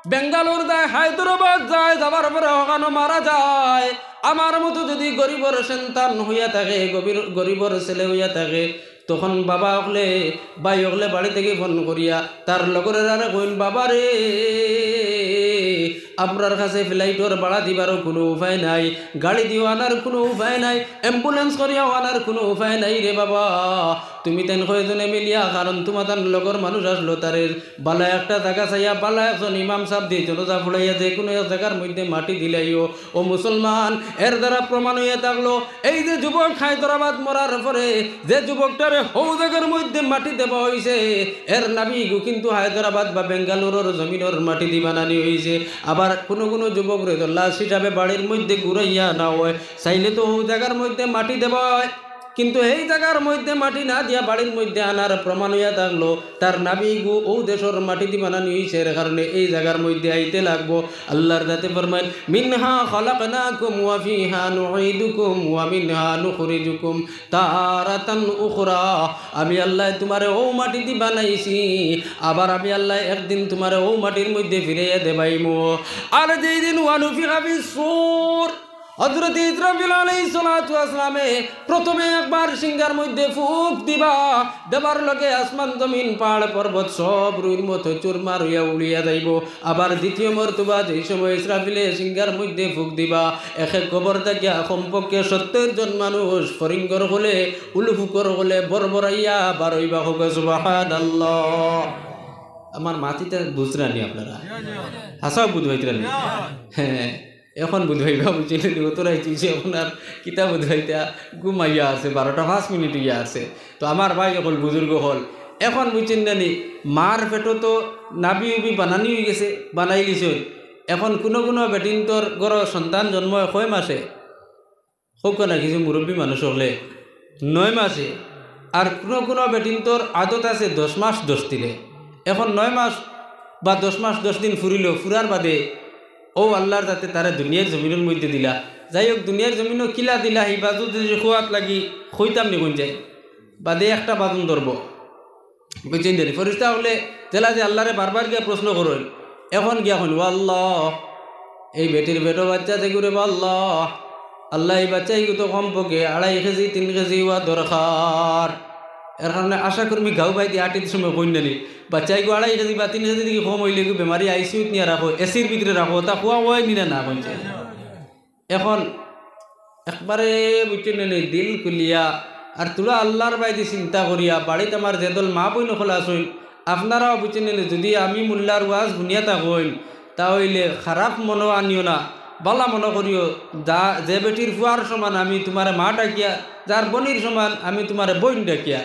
বেঙ্গালোর যায়, হায়দরাবাদ যায়, যাওয়ার পরে অখানো মারা যায়। আমার মতো যদি গরিবর সন্তান অইয়া থাকে, গভীর-, গরিবর ছেলে অইয়া থাকে, তখন বাবা অকলে, ভাই অকলে বাড়ি থাকি ফোন করিয়া তার লগরেরারে কইন, "বাবা রে, আমরার কাছে ফ্লাইটর ভাড়া দিবারও কুনু উপায় নাই, গাড়ি দিও আনার কুনু উপায় নাই, অ্যাম্বুলেন্স করিয়াও আনার কুনু উপায় নাই রে বাবা। তুমি তাইন কয়জনে মিলিয়া, কারণ তুমার তান লগর মানুষ আছলো, তারে বালা একটা জাগা চাইয়া, বালা একজন ইমাম সাব দি জনাজা পড়াইয়া যে কুনু এক জাগার মইধ্যে মাটি দিলাইও।" ও মুসলমান, এর দ্বারা প্রমাণ অইয়া থাকলো, এই যে যুবক হায়দরাবাদ মরার পরে যে যুবকটারে হউ জাগার মইধ্যে মাটি দেবা অইছে, এর নাভি ইগু কিন্তু হায়দরাবাদ বা বেঙ্গালুরুর জমিনর মাটি দি বানানি অইছে। আবার কুনু কুনু যুবকরে তো লাশ হিসাবে বাড়ির মইধ্যে ঘুরাইয়া আনা অয়, চাইলে তো হউ জাগার মইধ্যে মাটি দেবা অয়। কিন্তু এই জাগার মইধ্যে মাটি না দিয়া বাড়ির মইধ্যে আনার প্রমাণ অইয়া থাকলো, তার নাভি ইগু অউ দেশর মাটি দি বানানি অইছে, এর কারণে এই জাগার মইধ্যে আইতে লাগবো। আল্লার যাতে ফরমাইন, "মিনহা খালাকনাকুম ওয়া ফিহা নুঈদুকুম ওয়া মিনহা নুখরিজুকুম তারাতান উখরা।" আমি আল্লায় তুমারে অউ মাটি দি বানাইছি, আবার আমি আল্লায় একদিন তুমারে অউ মাটির মইধ্যে ফিরাইয়া দেবাইমু। আর যেই দিন ওয়া নুফিখা ফিস সূর, হযরত ইসরাফিল আলাইহিস সালাতু ওয়াস সালামে প্রথমে একবার শিংগার মইধ্যে ফুক দিবা, দেবার লগে আসমান জমিন পাহাড় পর্বত সব রুইর মতো চুরমার অইয়া উড়িয়া যাইবো। আবার দ্বিতীয় মর্তবা যেই সময় ইসরাফিলে শিংগার মইধ্যে ফুক দিবা, একে কবর থাকিয়া কমপক্ষে সত্তর জন মানুষ ফরিঙ্গর কলে, উলুফুকর কলে বরবরাইয়া বার অইবা। কউক্কা সুবহানাল্লাহ। আমার মাতিতা বুঝরা নি আপনারা? হাছাউ বুঝ পাইতরা নি? হ্যাঁ। এখন বুঝ পাইবা, বুঝছইন নি? অত রাইত অইছে, এখন আর কিতা বুঝ পাইতা? ঘুমাইয়া আছে, বারোটা পাঁচ মিনিট অইয়া আছে। তো আমার ভাই অকল, বুজুর্গ অকল, এখন বুঝছইন না নি? মার পেটো তো নাভি উভি বানানি অইগেছে, বানাইলিছইন। এখন কুনু কুনু বেটিন্তর ঘরো সন্তান জন্ম অয় কয় মাসে? কউক্কা না কিছু মুরব্বি মানুষ অকলে, নয় মাসে। আর কুনু কুনু বেটিন্তর আদত আছে দশ মাস দশ দিনে। এখন নয় মাস বা দশ মাস দশ দিন ফুরিলো, ফুরার বাদে অউ আল্লার জাতে তারে দুনিয়ার জমিনর মইধ্যে দিলা। যাই হউক, দুনিয়ার জমিনো কিলা দিলা, হিবাজু যদি খুয়াত লাগি, কইতাম নি কুন যায়? বাদে একটা বাদন ধরবো। বুঝছইন নি? ফিরিস্তা অকলে যেলা যে আল্লারে বারবার গিয়া প্রশ্ন করইন, এখন গিয়া কইন, "ও আল্লা, এই বেটির পেটো বাইচ্চা থাকি রে বা আল্লা, আল্লা, এই বাইচ্চা ইগু তো কমপক্ষে আড়াই কেজি, তিন কেজি অওয়া দরকার।" এর কারণে আশা কর্মী গাউ বায়দি আটির সময় কইন না নি, "বাইচ্চা ইগু আড়াই কেজি বা তিন কেজি থাকি কম অইলে ইগু বেমারি আইসিউত নিয়া রাখো, এসির ভিতরে রাখো, তা খুয়া অয় নি না, না কইছে?" এখন একবারে বুঝছইন নি, দিল খুলিয়া আর থুড়া আল্লার বায়দি চিন্তা করিয়া, বাড়িত আমার যে দল মা বইন অকল আছইন, আপনারাও বুঝছইন নি, যদি আমি মোল্লার ওয়াজ হুনিয়া থাকইন, তা অইলে খারাপ মনো আনিও না, বালা মনো করিও। যা, যে বেটির ফুয়ার সমান আমি তুমারে মা ডাকিয়া, যার বইনর সমান আমি তুমারে বইন ডাকিয়া,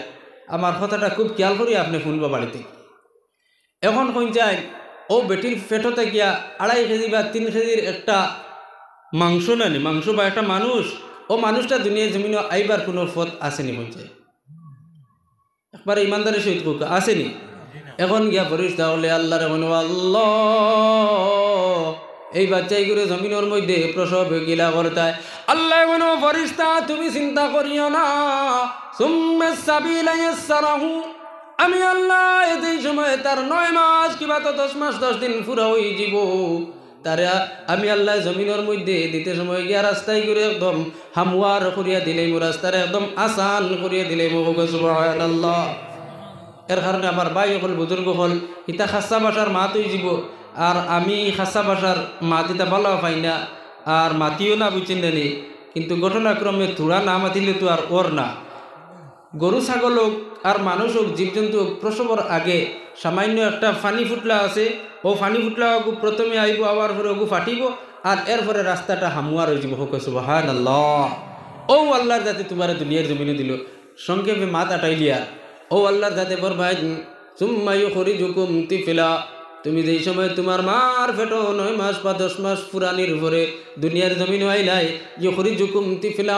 আমার কথাটা খুব খিয়াল করি আপনে হুনবা বাড়িত। এখন কইন চাইন, অউ বেটির পেটো থাকিয়া আড়াই কেজি বা তিন কেজির একটা মাংস না নি, মাংস বা একটা মানুষ, অউ মানুষটা দুনিয়ার জমিনো আইবার কুনু পথ আছে নি কইন চাইন? একবারে ইমানদারির সহিত কউক্কা, আছে নি? এখন গিয়া ফিরিস্তা অকলে আল্লারে কইন, "ও আল্লা, এই বাইচ্চা ইগুরে জমিনর মইধ্যে প্রসব কিলা করতায়?" আল্লায় কইন, "ও ফিরিস্তা, তুমি চিন্তা করিও না, সুম্মা সাবিলা ইয়াসসারাহু।" আমি আল্লায় যেই সময় তার নয় মাস কিবা তো দশ মাস দশ দিন পুরা অইযিবো, তারে আ-, আমি আল্লায় জমিনর মইধ্যে দিতে সময় গিয়া রাস্তা ইগুরে একদম হামওয়ার করিয়া দিলাইমু, রাস্তারে একদম আসান করিয়া দিলাইমু। কউক্কা সুবহানাল্লাহ। এর কারণে আমার ভাই অকল, বুজুর্গ অকল, ইতা খাসা ভাষার মাত অইযিবো, আর আমি খাসা ভাষার মাত ইতা বালা পাই না, আর মাতিও না, বুঝছইন নি? কিন্তু ঘটনাক্রমে থুড়া না মাতিলে তো আর অর না। গরু ছাগল অউক আর মানুষ অউক, জীবজন্তু অউক, প্রসবর আগে সামান্য একটা পানি ফুটলা আছে, অউ পানি ফুটলা অগু প্রথমে আইবো, আওয়ার পরে অগু ফাটিবো, আর এরপরে রাস্তাটা হামওয়ার অইযিবো। কউক্কা সুবহানাল্লাহ। অউ আল্লার জাতে তুমারে দুনিয়ার জমিনো দিলো। সংক্ষেপে মাত আটাইলিয়া, অউ আল্লার জাতে ফরমাইন, "সুম্মা ইউখরিজুকুম তিফলা।" তুমি যেই সময় তুমার মার পেটো নয় মাস বা দশ মাস পুরানির পরে দুনিয়ার জমিনো আইলায়, ইউখরিজুকুম তিফলা,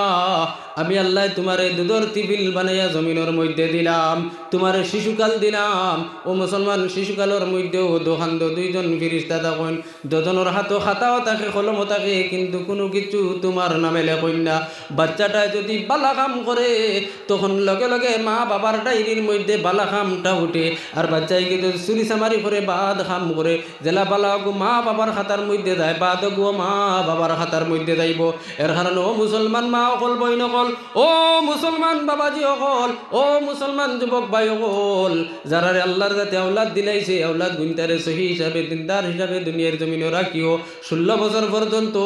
আমি আল্লায় তুমারে দুধর তিফিল বানাইয়া জমিনর মইধ্যে দিলাম, তুমারে শিশুকাল দিলাম। ও মুসলমান, শিশুকালর মইধ্যেও দুখান দু-, দুইজন ফিরিস্তা থাকইন, দুজনর হাতো খাতাও থাকে, কলমও থাকে, কিন্তু কুনু কিচ্ছু তুমার নামে লেখইন না। বাইচ্চাটায় যদি বালা কাম করে, তখন লগে লগে মা বাবার ডায়েরির মইধ্যে বালা কামটা উঠে, আর বাইচ্চায় যদি চুরি চামারি করে, বাদ কাম করে, যেলা বালা অগু মা বাবার খাতার মইধ্যে যায়, বাদ অগু মা বাবার খাতার মইধ্যে যাইবো। এর কারণে ও মুসলমান মা অকল, বইন অকল, ও মুসলমান বাবাজি অকল, ও মুসলমান যুবক ভাই অকল, যারারে আল্লার জাতে আওলাদ দিলাইছে, আওলাদ গুইন্তারে সহি হিসাবে, দিনদার হিসাবে দুনিয়ার জমিনো রাখিও। ষোলো বছর পর্যন্ত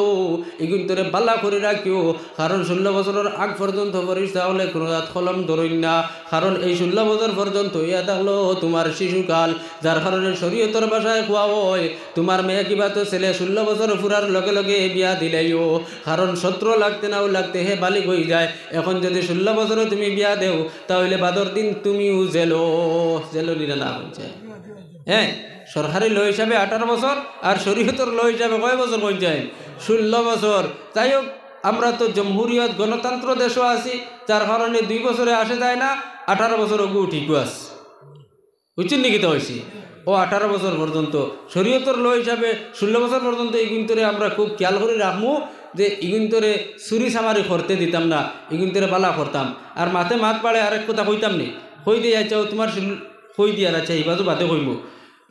ইগুইন্তরে বালা করি রাখিও, কারণ ষোলো বছরর আগ পর্যন্ত ফিরিস্তা অকলে কুনু জাত কলম ধরইন না, কারণ এই ষোলো বছর পর্যন্ত ইয়া থাকলো তুমার শিশুকাল, যার কারণে শরীয়তর ভাষায় কওয়া অয়, তুমার মেয়ে কিবা তো ছেলে ষোলো বছর পুরার লগে লগে বিয়া দিলাইও, কারণ সতরো লাগতে নাও লাগতে হে বালিগ অইযায়। এখন যদি ষোলো বছরো তুমি বিয়া দেও, তা অইলে বাদর দিন তুমিও জেলো, জেলো নি না, না কইন চাইন? হ্যাঁ, সরকারি ল হিসাবে আঠারো বছর, আর শরীয়তর ল হিসাবে কয় বছর কইন চাইন? ষোলো বছর। যাই হউক, আমরা তো জমহুরিয়ত, গণতন্ত্র দেশো আছি, যার কারণে দুই বছরে আসে যায় না, আঠারো বছর অগু ঠিকউ আছে। বুঝছইন নি কিতা কইছি? অউ আঠারো বছর পর্যন্ত, শরীয়তর ল হিসাবে ষোলো বছর পর্যন্ত ইগুইন্তরে আমরা খুব খিয়াল করি রাখমু যে ইগুইন্তরে চুরি চামারি করতে দিতাম না, ইগুইন্তরে বালা করতাম। আর মাতে মাত বাড়ে আরেক কথা কইতাম নি, কই দেই, আইচ্ছা, অউ তুমার ষোল-, কই দিয়ার, আইচ্ছা, হিবাজু বাদে কইমু।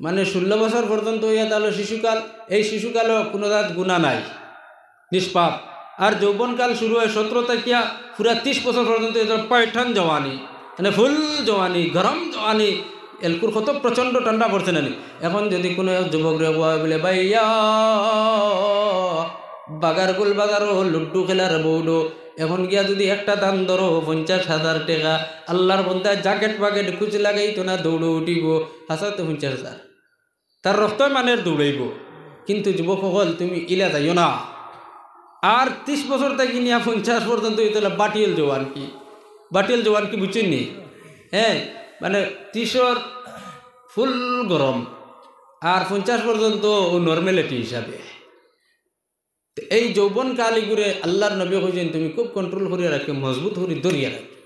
মানে, ষোলো বছর পর্যন্ত অইয়া থাকলো শিশুকাল, এই শিশুকালো কুনু জাত গুনা নাই, নিষ্পাপ। আর যৌবনকাল শুরু অয় সতরো থাকিয়া পুরা তিশ বছর পর্যন্ত, ইটা পাইঠান জওয়ানি, মানে, ফুল জওয়ানি, গরম জওয়ানি। এলকুর কত প্রচণ্ড ঠান্ডা পড়ছে না নি? এখন যদি কুনু এক যুবকরে কওয়া অয় বুলে, "ভাইয়া, বাগারগুল বাজারো লুড্ডু খেলার বোর্ডো এখন গিয়া যদি একটা দান ধরো পঞ্চাশ হাজার টেকা, আল্লার বন্দায় জ্যাকেট প্যাকেট কুছ লাগাইতো না, দৌড়ো উঠিবো।" হাছা তো পঞ্চাশ হাজার। তার রক্তয় মানের দৌড়াইবো। কিন্তু যুবক অকল, তুমি ইলা যাইও না। আর তিশ বছর থাকি নিয়া পঞ্চাশ পর্যন্ত ইতা অইলো বাটিয়াল জওয়ানকি। বাটিয়াল জওয়ানকি বুঝছইন নি? হ্যাঁ, মানে, তিশর ফুল গরম, আর পঞ্চাশ পর্যন্ত অউ normality হিসাবে। তে এই যৌবনকাল ইগুরে আল্লার নবী কইছইন, তুমি খুব control করিয়া রাখিও, মজবুত করি ধরিয়া রাখিও।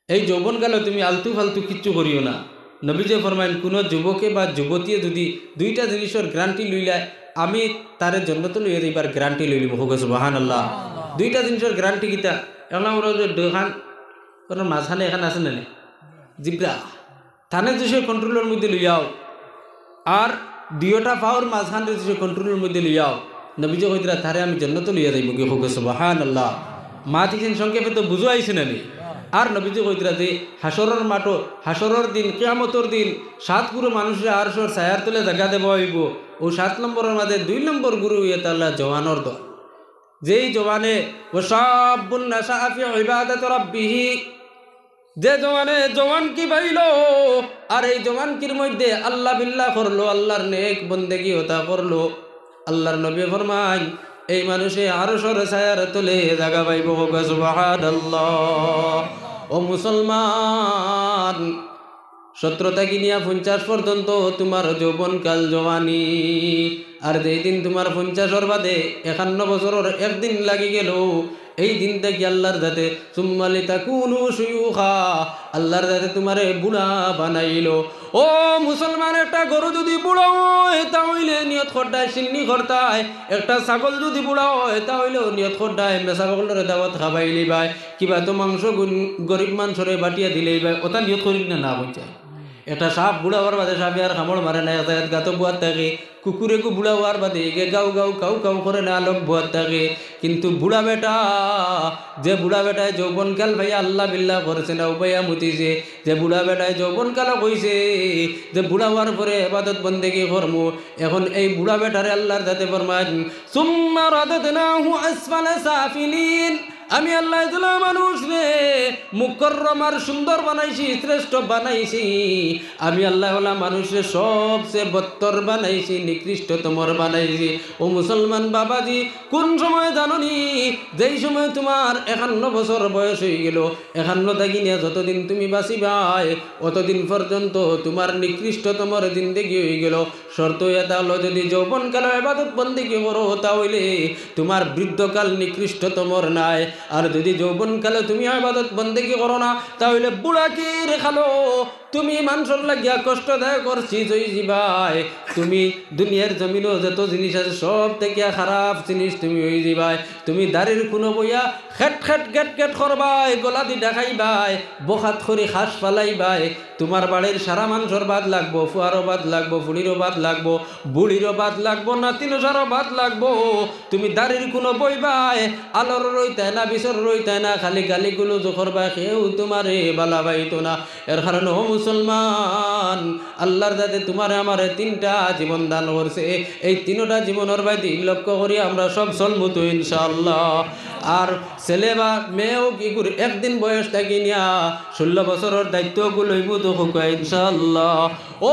এই যৌবনকালো তুমি আলতু ফালতু কিচ্ছু করিও না। নবীজি ফরমাইন, কুনু যুবকে বা যুবতীয়ে যুদি দুইটা জিনিসর guarantee লইলায়, আমি তারে জন্নতো লইয়া যাইবার guarantee লইলিমু। কউক্কা সুবহানাল্লাহ। দুইটা জিনিসর guarantee কিতা? এক নম্বর অইলো দুইখান, কুনু মাঝখানে এখান আছে না নি? Zebra। তানে যে সে controlর মধ্যে লইয়াও, আর দুইওটা পাওর মাঝখানে যে সে controlর মধ্যে লইয়াও, নবীজি কইতরা, তারে আমি জন্নতো লইয়া যাইমুগি। কউক্কা সুবহানাল্লাহ। মাত ইখান সংক্ষেপে তো বুঝো আইছে না নি? আর নবীজি কইতরা যে হাশরর মাঠো, হাশরর দিন, কিয়ামতর দিন, সাত গুরু মানুষরে আরশর ছায়ার তলে জাগা দেওয়া অইবো। অউ সাত নম্বরর মাঝে দুই নম্বর গুরু অইয়া তাল্লা জওয়ানর দল। যেই জওয়ানে, "ওয়া শাব্বুন নাশাআ ফি ইবাদাতি রাব্বিহি", যে জওয়ানে জওয়ানকি পাইলো, আর এই জওয়ানকির মধ্যে আল্লাহ বিল্লাহ করলো, আল্লার নেক বন্দেগি অতা করলো, আল্লার নবী ফরমাইন, এই মানুষে আরশর ছায়ার তলে জাগা পাইবো। কউক্কা সুবহানাল্লাহ। ও মুসলমান, সতেরো থাকি নিয়া পঞ্চাশ পর্যন্ত তুমার যৌবনকাল জওয়ানি, আর যেই দিন তুমার পঞ্চাশর বাদে একান্ন বছরর একদিন লাগি গেলো, এই দিন থাকি আল্লার যাতে, "সুম্মা লিতাকুনু শুয়ুখা", আল্লার যাতে তুমারে বুড়া বানাইলো। ও মুসলমান, একটা গরু যুদি বুড়া অয়, তা অইলে নিয়ত করতায়, সিন্নি করতায়। একটা ছাগল যুদি বুড়া অয়, তা অইলেও নিয়ত করতায়, মেসাব অকলরে দাওয়াত খাবাইলিবায়। কিবা তো মাংস গুন-, গরিব মানষরে বাটিয়া দিলাইবায়, অতা নিয়ত করি না, না বুঝছে। একটা সাপ বুড়া অওয়ার বাদে সাপে আর কামড় মারে না, এক জাগাত গাতো বওয়াত থাকে। কুকুরেগু বুড়া অওয়ার বাদে ইগে গাউ গাউ কাউ কাউ করে না, আলগ বওয়াত থাকে। কিন্তু বুড়া বেটা, যে বুড়া বেটায় যৌবনকাল পাইয়া আল্লাহ বিল্লাহ করছে না, উবাইয়া মুতিছে, যে বুড়া বেটায় যৌবনকালো কইছে যে বুড়া অওয়ার পরে ইবাদত বন্দেগি করমু, এখন এই বুড়া বেটারে আল্লার যাতে ফরমাইন, "সুম্মা রাদাদনাহু আসফালা সাফিলিন।" আমি আল্লায় যেলা মানুষরে মুকররম আর সুন্দর বানাইছি, শ্রেষ্ঠ বানাইছি, আমি আল্লায় অলা মানুষরে সবচে বত্তর বানাইছি, নিকৃষ্টতমর বানাইছি। ও মুসলমান বাবাজি, কুন সময় জানো নি? যেই সময় তুমার একান্ন বছর বয়স অইগেলো, একান্ন থাকি নিয়া যতদিন তুমি বাচিবায়, অতদিন পর্যন্ত তুমার নিকৃষ্টতমর জিন্দেগি অইগেলো। শর্ত অইয়া থাকলো, যুদি যৌবনকালো ইবাদত বন্দেগি করো, তা অইলে তুমার বৃদ্ধকাল নিকৃষ্টতমর নায়। আর যুদি যৌবনকালো তুমি ইবাদত বন্দেগি করো না, তা অইলে বুড়াকির কালো তুমি মানষর লাগিয়া কষ্টদায়কর চিজ অইযিবায়। তুমি দুনিয়ার জমিনো যত জিনিস আছে, সব থাকিয়া খারাপ জিনিস তুমি অইযিবায়। তুমি দাড়ির কুনো বইয়া খেট খেট গেট গেট করবায়, গলাদি ঢাকাইবায়, বখাত করি খাস ফালাইবায়। তুমার বাড়ির সারা মানষর বাদ লাগবো, ফুয়ারও বাদ লাগবো, ফুড়িরও বাদ লাগবো, বুড়িরও বাদ লাগবো, নাতিনশারও বাদ লাগবো। তুমি দাড়ির কুনো বইবায়, আলরও রইতায় না, বিছরও রইতায় না, খালি গালি গুলুজ করবায়, কেউ তুমারে বালা পাইতো না। এর কারণে, ও মুসলমান, আল্লার যাতে তুমারে আমারে তিনটা জীবন দান করছে, এই তিনটা জীবনর বায়দি লক্ষ্য করি আমরা সব চলমু তো ইনশাআল্লাহ। আর ছেলে বা মেয়ে অউক, ইগুর একদিন বয়স থাকি নিয়া ষোলো বছরর দায়িত্বগু লইমু তো কউক্কা ইনশাআল্লাহ। ও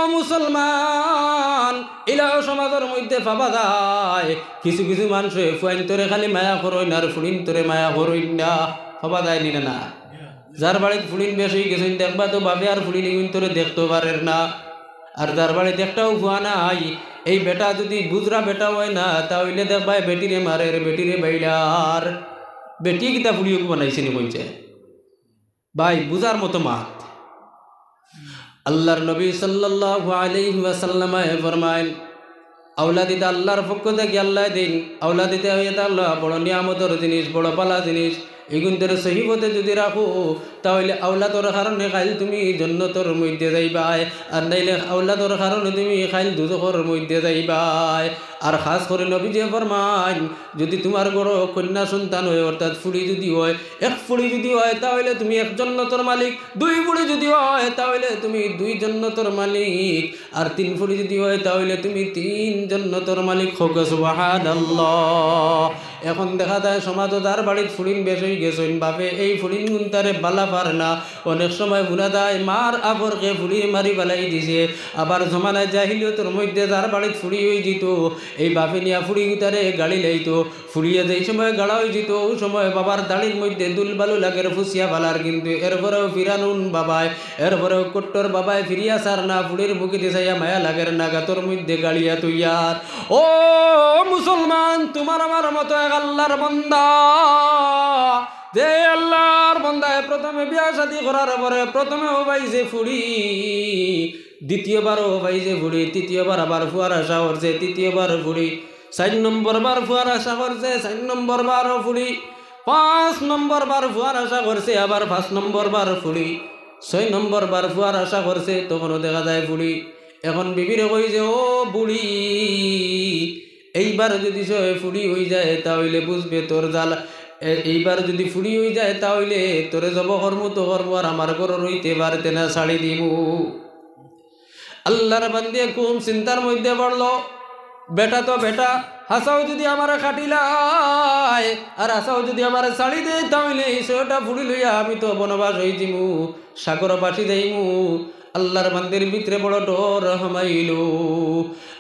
মুসলমান, ইলাও সমাজর মধ্যে পাওয়া যায়, কিছু কিছু মানষে ফুয়াইন্তরে খালি মায়া করইন আর ফুড়িন্তরে মায়া করইন না, পাওয়া যায় নি না? না, যার বাড়িত ফুড়িন বেশ অইগেছইন, দেখবা তো বাপে আর ফুড়িন ইগুইন্তরে দেখতো পারের না। আর যার বাড়িত একটাও ফুয়া নাই, এই বেটা যুদি বুজরা বেটা অয় না, তা অইলে দেখবায় বেটিরে মারের, বেটিরে বাইড়ার। বেটি কিতা ফুড়ি অগু বানাইছে নি কইছে? ভাই, বুজার মতো মাত। আল্লার নবী সাল্লাল্লাহু আলাইহি ওয়াসাল্লামে ফরমাইন, আওলাদ ইতা আল্লার পক্ষ থাকি আল্লায় দেইন। আওলাদ ইতা অইয়া থাকলো বড় নিয়ামতর জিনিস, বড় বালা জিনিস। ইগুইন্তরে সহি পথে যুদি রাখো, তা অইলে আওলাদর কারণে কাইল তুমি জন্নতর মধ্যে যাইবায়, আর নাইলে আওলাদর কারণে তুমি কাইল দুজখর মধ্যে যাইবায়। আর খাস করি নবীজিয়ে ফরমাইন, যুদি তুমার ঘরো কন্যা সন্তান অয়, অর্থাৎ ফুড়ি যুদি অয়, এক ফুড়ি যুদি অয়, তা অইলে তুমি এক জন্নতর মালিক, দুই ফুড়ি যুদি অয়, তা অইলে তুমি দুই জন্নতর মালিক, আর তিন ফুড়ি যুদি অয়, তা অইলে তুমি তিন জন্নতর মালিক। কউক্কা সুবহানাল্লাহ। এখন দেখা যায় সমাজো যার বাড়িত ফুড়িন বেশ অইগেছইন, বাপে এই ফুড়িনগুইন্তরে বালা পারে না। অনেক সময় হুনা যায়, মার আফরকে ফুড়িয়ে মারি ফালাই দিছে। আবার জমানায় জাহিলিয়তর মধ্যে যার বাড়িত ফুড়ি অইযিতো, এই বাফে নিয়া ফুড়ি উতারে গাড়ি লাইতো। ফুড়িয়ে যেই সময় গাড়া অইযিতো, অউ সময় বাবার দাড়ির মধ্যে ধুল বালু লাগের, ফুছিয়া ফালার, কিন্তু এরপরেও ফিরাউন বাবায়, এরপরেও কট্টর বাবায় ফিরিয়া চার না, ফুড়ির মুখেদি চাইয়া মায়া লাগের না, গাতর মধ্যে গাড়িয়া থইয়ার। ও মুসলমান, তুমার আমার মতো এক আল্লার বন্দা, যে আল্লার বন্দায় প্রথমে বিয়া শাদি করার পরে প্রথমেও পাইছে ফুড়ি, দ্বিতীয়বারও পাইছে ফুড়ি, তৃতীয়বার আবার ফুয়ার আশা করছে, তৃতীয়বার ফুড়ি, চাইর নম্বর বার ফুয়ার আশা করছে, চাইর নম্বর বারও ফুড়ি, পাঁচ নম্বর বার ফুয়ার আশা করছে, আবার পাঁচ নম্বর বার ফুড়ি, ছয় নম্বর বার ফুয়ার আশা করছে, তখনও দেখা যায় ফুড়ি। এখন বিবিরে কইছে, "ও বুড়ি, এইবার যদি সে ফুড়ি অইযায়, তা অইলে বুঝবে তোর জ্বালা। এ-, এইবার যদি ফুড়ি অইযায়, তা অইলে তোরে জব করমু তো করমু, আর আমার ঘরো রইতে পারতে না, ছাড়ি দিমু।" আল্লার বান্দিয়ে খুব চিন্তার মধ্যে পড়লো, বেটা তো বেটা, হাছাউ যদি আমারে কাটিলায়, আর হাছাউ যদি আমারে ছাড়ি দেয়, তা অইলে এই ছয়টা ফুড়ি লইয়া আমি তো বনবাস অইযিমু, সাগর ভাসি যাইমু। আল্লার বান্দির ভিতরে বড় ডর হামাইলো।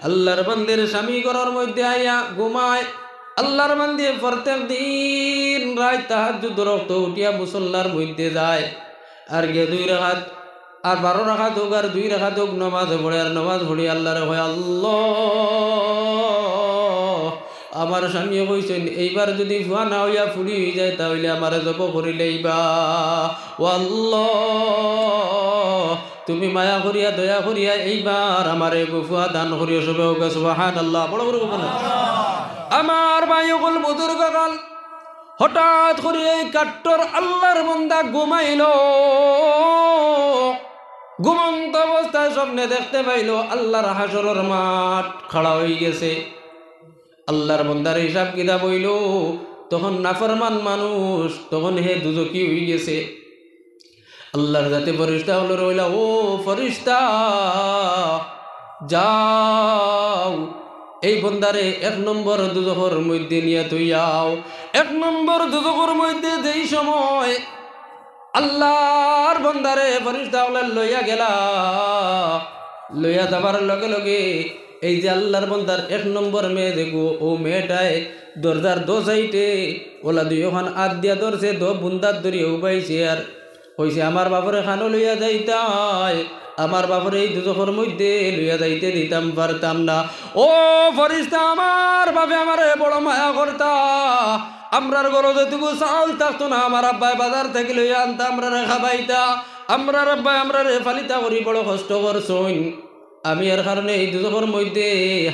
আল্লার বান্দির স্বামী ঘরর মধ্যে আইয়া ঘুমায়। আল্লার বান্দিয়ে প্রত্যেক দিন রাইত তাহাজ্জুদর অক্ত উঠিয়া মুসল্লার মধ্যে যায়, আর গিয়া দুই রাকাত, আর বারো রাকাত অউক আর দুই রাকাত অউক, নমাজ পড়ে, আর নমাজ পড়ি আল্লারে কয়, "আল্লাহ, আমার স্বামীয়ে কইছইন, এইবার যদি ফুয়া না অইয়া ফুড়ি অইযায়, তা অইলে আমারে জব করিলাইবা। ও আল্লাহ, তুমি মায়া করিয়া, দয়া করিয়া এইবার আমারে এগু ফুয়া দান করিও।" সবে কউক্কা সুবহানাল্লাহ, বড় করি কউক্কা না। আমার ভাই অকল, বুজুর্গ অকল, হঠাৎ করি এই কাট্টর আল্লার বন্দা ঘুমাইলো। ঘুমন্ত অবস্থায় স্বপ্নে দেখতে পাইলো আল্লার হাশরর মাঠ খাড়া অইগেছে। আল্লার বন্দার হিসাব কিতাব অইলো, তখন নাফরমান মানুষ, তখন হে দুজখি অইগেছে। আল্লার জাতে ফিরিস্তা অকলরে কইলা, "ও ফিরিস্তা, যাও, এই বন্দারে এক নম্বর দুজখর মধ্যে নিয়া থইয়াও।" এক নম্বর দুজখর মধ্যে যেই সময় আল্লার বন্দারে ফিরিস্তা অকলে লইয়া গেলা, লইয়া যাবার লগে লগে এই যে আল্লার বন্দার এক নম্বর মেয়ে যেগু, অউ মেয়েটায় দরজার দো সাইডে অলা দুইওখান আত দিয়া ধরছে, দো বুন্দাত ধরিয়া উবাইছে আর কইছে, "আমার বাফরে কানো লইয়া যাইতায়, আমার বাফরে এই দুজখর মধ্যে লইয়া যাইতে দিতাম পারতাম না।" ও ফিরিস্তা, আমার বাফে আমারে বড় মায়া করতা, আমরার ঘরো যেটুকু চাউল থাকতো না, আমার আব্বায় বাজার থাকি লইয়া আনতা, আমরারে খাবাইতা, আমরার আব্বায় আমরারে ফালিতা করি বড় কষ্ট করছইন। আমি এর কারণে এই দুজখর মধ্যে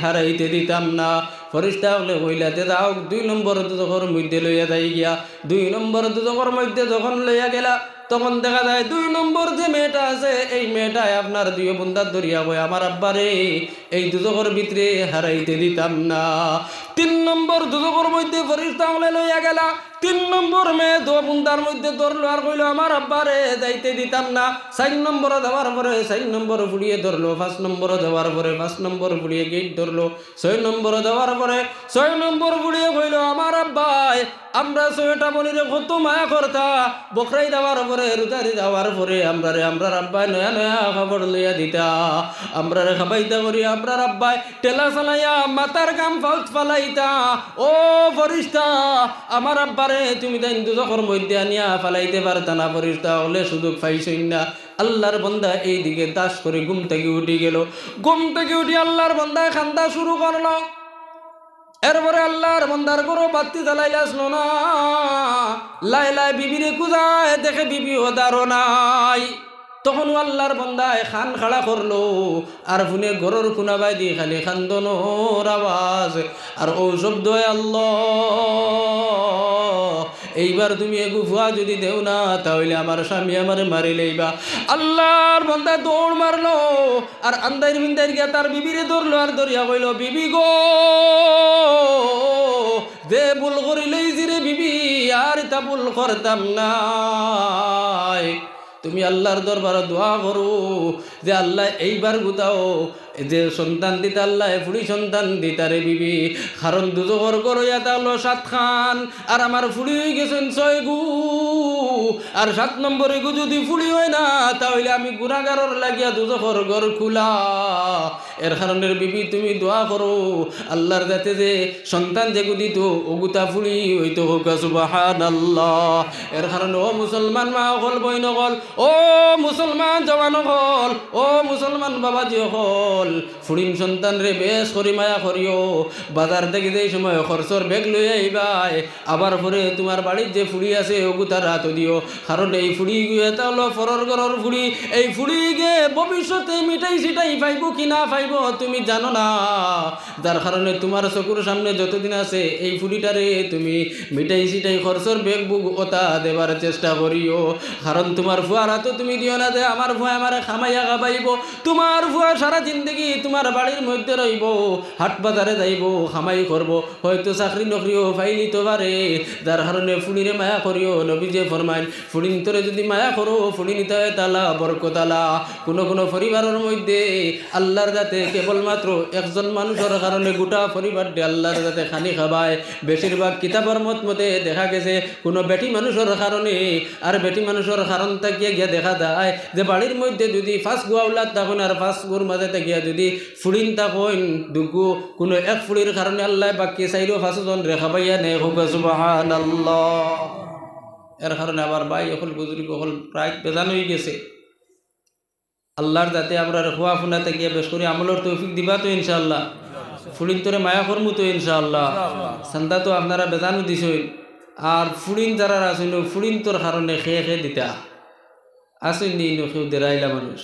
হারাইতে দিতাম না। ফিরিস্তা অকলে কইলা, "তে যাও, দুই নম্বর দুজখর মধ্যে লইয়া যাই গিয়া।" দুই নম্বর দুজখর মধ্যে যখন লইয়া গেলা, তখন দেখা যায় দুই নম্বর যে মেয়েটা আছে, এই মেয়েটায় আপনার দুইও বুন্দাত ধরিয়া কয়, "আমার আব্বারে এই দুজখর ভিতরে হারাইতে দিতাম না।" তিন নম্বর দুজখর মধ্যে ফিরিস্তা অকলে লইয়া গেলা, তিন নম্বর মেয়ে দো বুন্দার মধ্যে ধরলো আর কইলো, "আমার আব্বারে যাইতে দিতাম না।" চাইর নম্বরো যাওয়ার পরে চাইর নম্বর ফুড়িয়ে ধরলো, পাঁচ নম্বরো যাওয়ার পরে পাঁচ নম্বর ফুড়িয়ে গেইট ধরলো, ছয় নম্বরো যাওয়ার পরে ছয় নম্বর ফুড়িয়ে কইলো, "আমার আব্বায় আমরা ছয়টা বইনরে কত মায়া করতা, বকরাইদ যাওয়ার পরে, রোজাইদ যাওয়ার পরে আমরারে আমরার আব্বায় নয়া নয়া কাপড় লইয়া দিতা, আমরারে খাবাইতা করি, আমরার আব্বায় ঠেলা চালাইয়া মাথার ঘাম পাওত ফালাইতা। ও ফিরিস্তা, আমার আব্বারে তুমি তাইন দুজখর মধ্যে আনিয়া ফালাইতে পারতা না।" ফিরিস্তা অকলে সুযোগ পাইছইন না। আল্লার বন্দা এইদিকে দাস করি ঘুম থাকি উঠি গেলো। ঘুম থাকি উঠি আল্লার বন্দায় কান্দা শুরু করলো। এরপরে আল্লার বন্দার ঘরো বাত্তি জ্বালাইল আছলো না। লাই লাই বিবিরে খুজায়, দেখে বিবিও দারো নাই। তখনও আল্লার বন্দায় কান খাড়া করলো, আর হুনে ঘরর কুনাবায়দি খালি কান্দনর আওয়াজ। আর অউ শব্দ, "আল্লাহ, এইবার তুমি এগু ফুয়া যদি দেও না, তা অইলে আমার স্বামী আমারে মারিলাইবা।" আল্লার বন্দা দৌড় মারলো, আর আন্দাইর বিন্দাইর গিয়া তার বিবিরে ধরলো, আর ধরিয়া কইলো, "বিবি গো, যে ভুল করিলাইছি রে বিবি, আর ইতা ভুল করতাম নায়। তুমি আল্লার দরবারো দোয়া করো যে আল্লায় এইবার গুতাও যে সন্তান দিতা আল্লায় ফুড়ি সন্তান দিতা রে বিবি, কারণ দুজখর ঘর অইয়া তা অইলো সাতখান, আর আমার ফুড়ি অইগেছইন ছয়গু। আর সাত নম্বর এগু যুদি ফুড়ি অয় না, তা অইলে আমি গুনাগারর লাগিয়া দুজখর ঘর খুলা। এর কারণে রে বিবি, তুমি দোয়া করো, আল্লার যাতে যে সন্তান যেগু দিতো, অগুতা ফুড়ি অইতো। কউক্কা সুবহানাল্লাহ। এর কারণে ও মুসলমান মা অকল, বইন অকল, ও মুসলমান জওয়ান অকল, ও মুসলমান বাবাজি অকল, ফুড়িন সন্তানরে বেশ করি মায়া করিও। বাজার থাকি যেই সময় খরচর ব্যাগ লইয়া আইবায়, আবার পরে তুমার বাড়িত যে ফুড়ি আছে, অগুতার আতো দিও। কারণ এই ফুড়িগু এতা অইলো পরর ঘরর ফুড়ি। এই ফুড়িগে ভবিষ্যতে মিঠাই সিঠাই পাইবো কি না পাইবো, তুমি জানো না। যার কারণে তুমার চকুর সামনে যতদিন আছে, এই ফুড়িটারে তুমি মিঠাই সিঠাই খরচর ব্যাগ বুগ অতা দেবার চেষ্টা করিও। কারণ তুমার ফুয়ার আতো তুমি দিও না যে আমার ফুয়ায় আমারে খামাইয়া খাবাইবো। তুমার ফুয়া সারা জিন্দেগি তুমার বাড়ির মধ্যে রইবো, হাট বাজারে যাইবো, খামাই করবো, হয়তো চাকরি নকরিও পাইলিতো পারে। যার কারণে ফুড়িরে মায়া করিও। নবীজিয়ে ফরমাইন, ফুড়িন্তরে যুদি মায়া করো, ফুড়িন ইতা অয় তালা বরকত আলা। কুনু কুনু পরিবারর মধ্যে আল্লার যাতে কেবলমাত্র একজন মানুষর কারণে গোটা পরিবাররে আল্লার যাতে খানি খাবায়। বেশিরভাগ কিতাবর মত মতে দেখা গেছে কুনু বেটি মানুষর কারণে, আর বেটি মানুষর কারণ থাকিয়া গিয়া দেখা যায় যে বাড়ির মধ্যে যুদি পাঁচগু আওলাদ থাকইন আর পাঁচগুর মাঝে থাকিয়া যুদি ফুড়িন থাকইন দুগু, কুনু এক ফুড়ির কারণে আল্লায় বাকি চাইরো পাঁচো জনরে খাবাইয়া নেয়। কউক্কা সুবহানাল্লাহ। এর কারণে আবার ভাই অকল, বুজুর্গ অকল, প্রায় বেজান অইগেছে। আল্লার যাতে আমরারে খুয়া ফুনা থাকিয়া বেশ করি আমলর তৌফিক দিবা তো ইনশাআল্লাহ। ফুড়িন্তরে মায়া করমু তো ইনশাআল্লাহ। চান্দা তো আপনারা বেজানউ দিছইন। আর ফুড়িন যারার আছইন, ফুড়িন্তর কারণে কে কে দিতা আছইন নি, ইনো কেউ দেরাইলা মানুষ?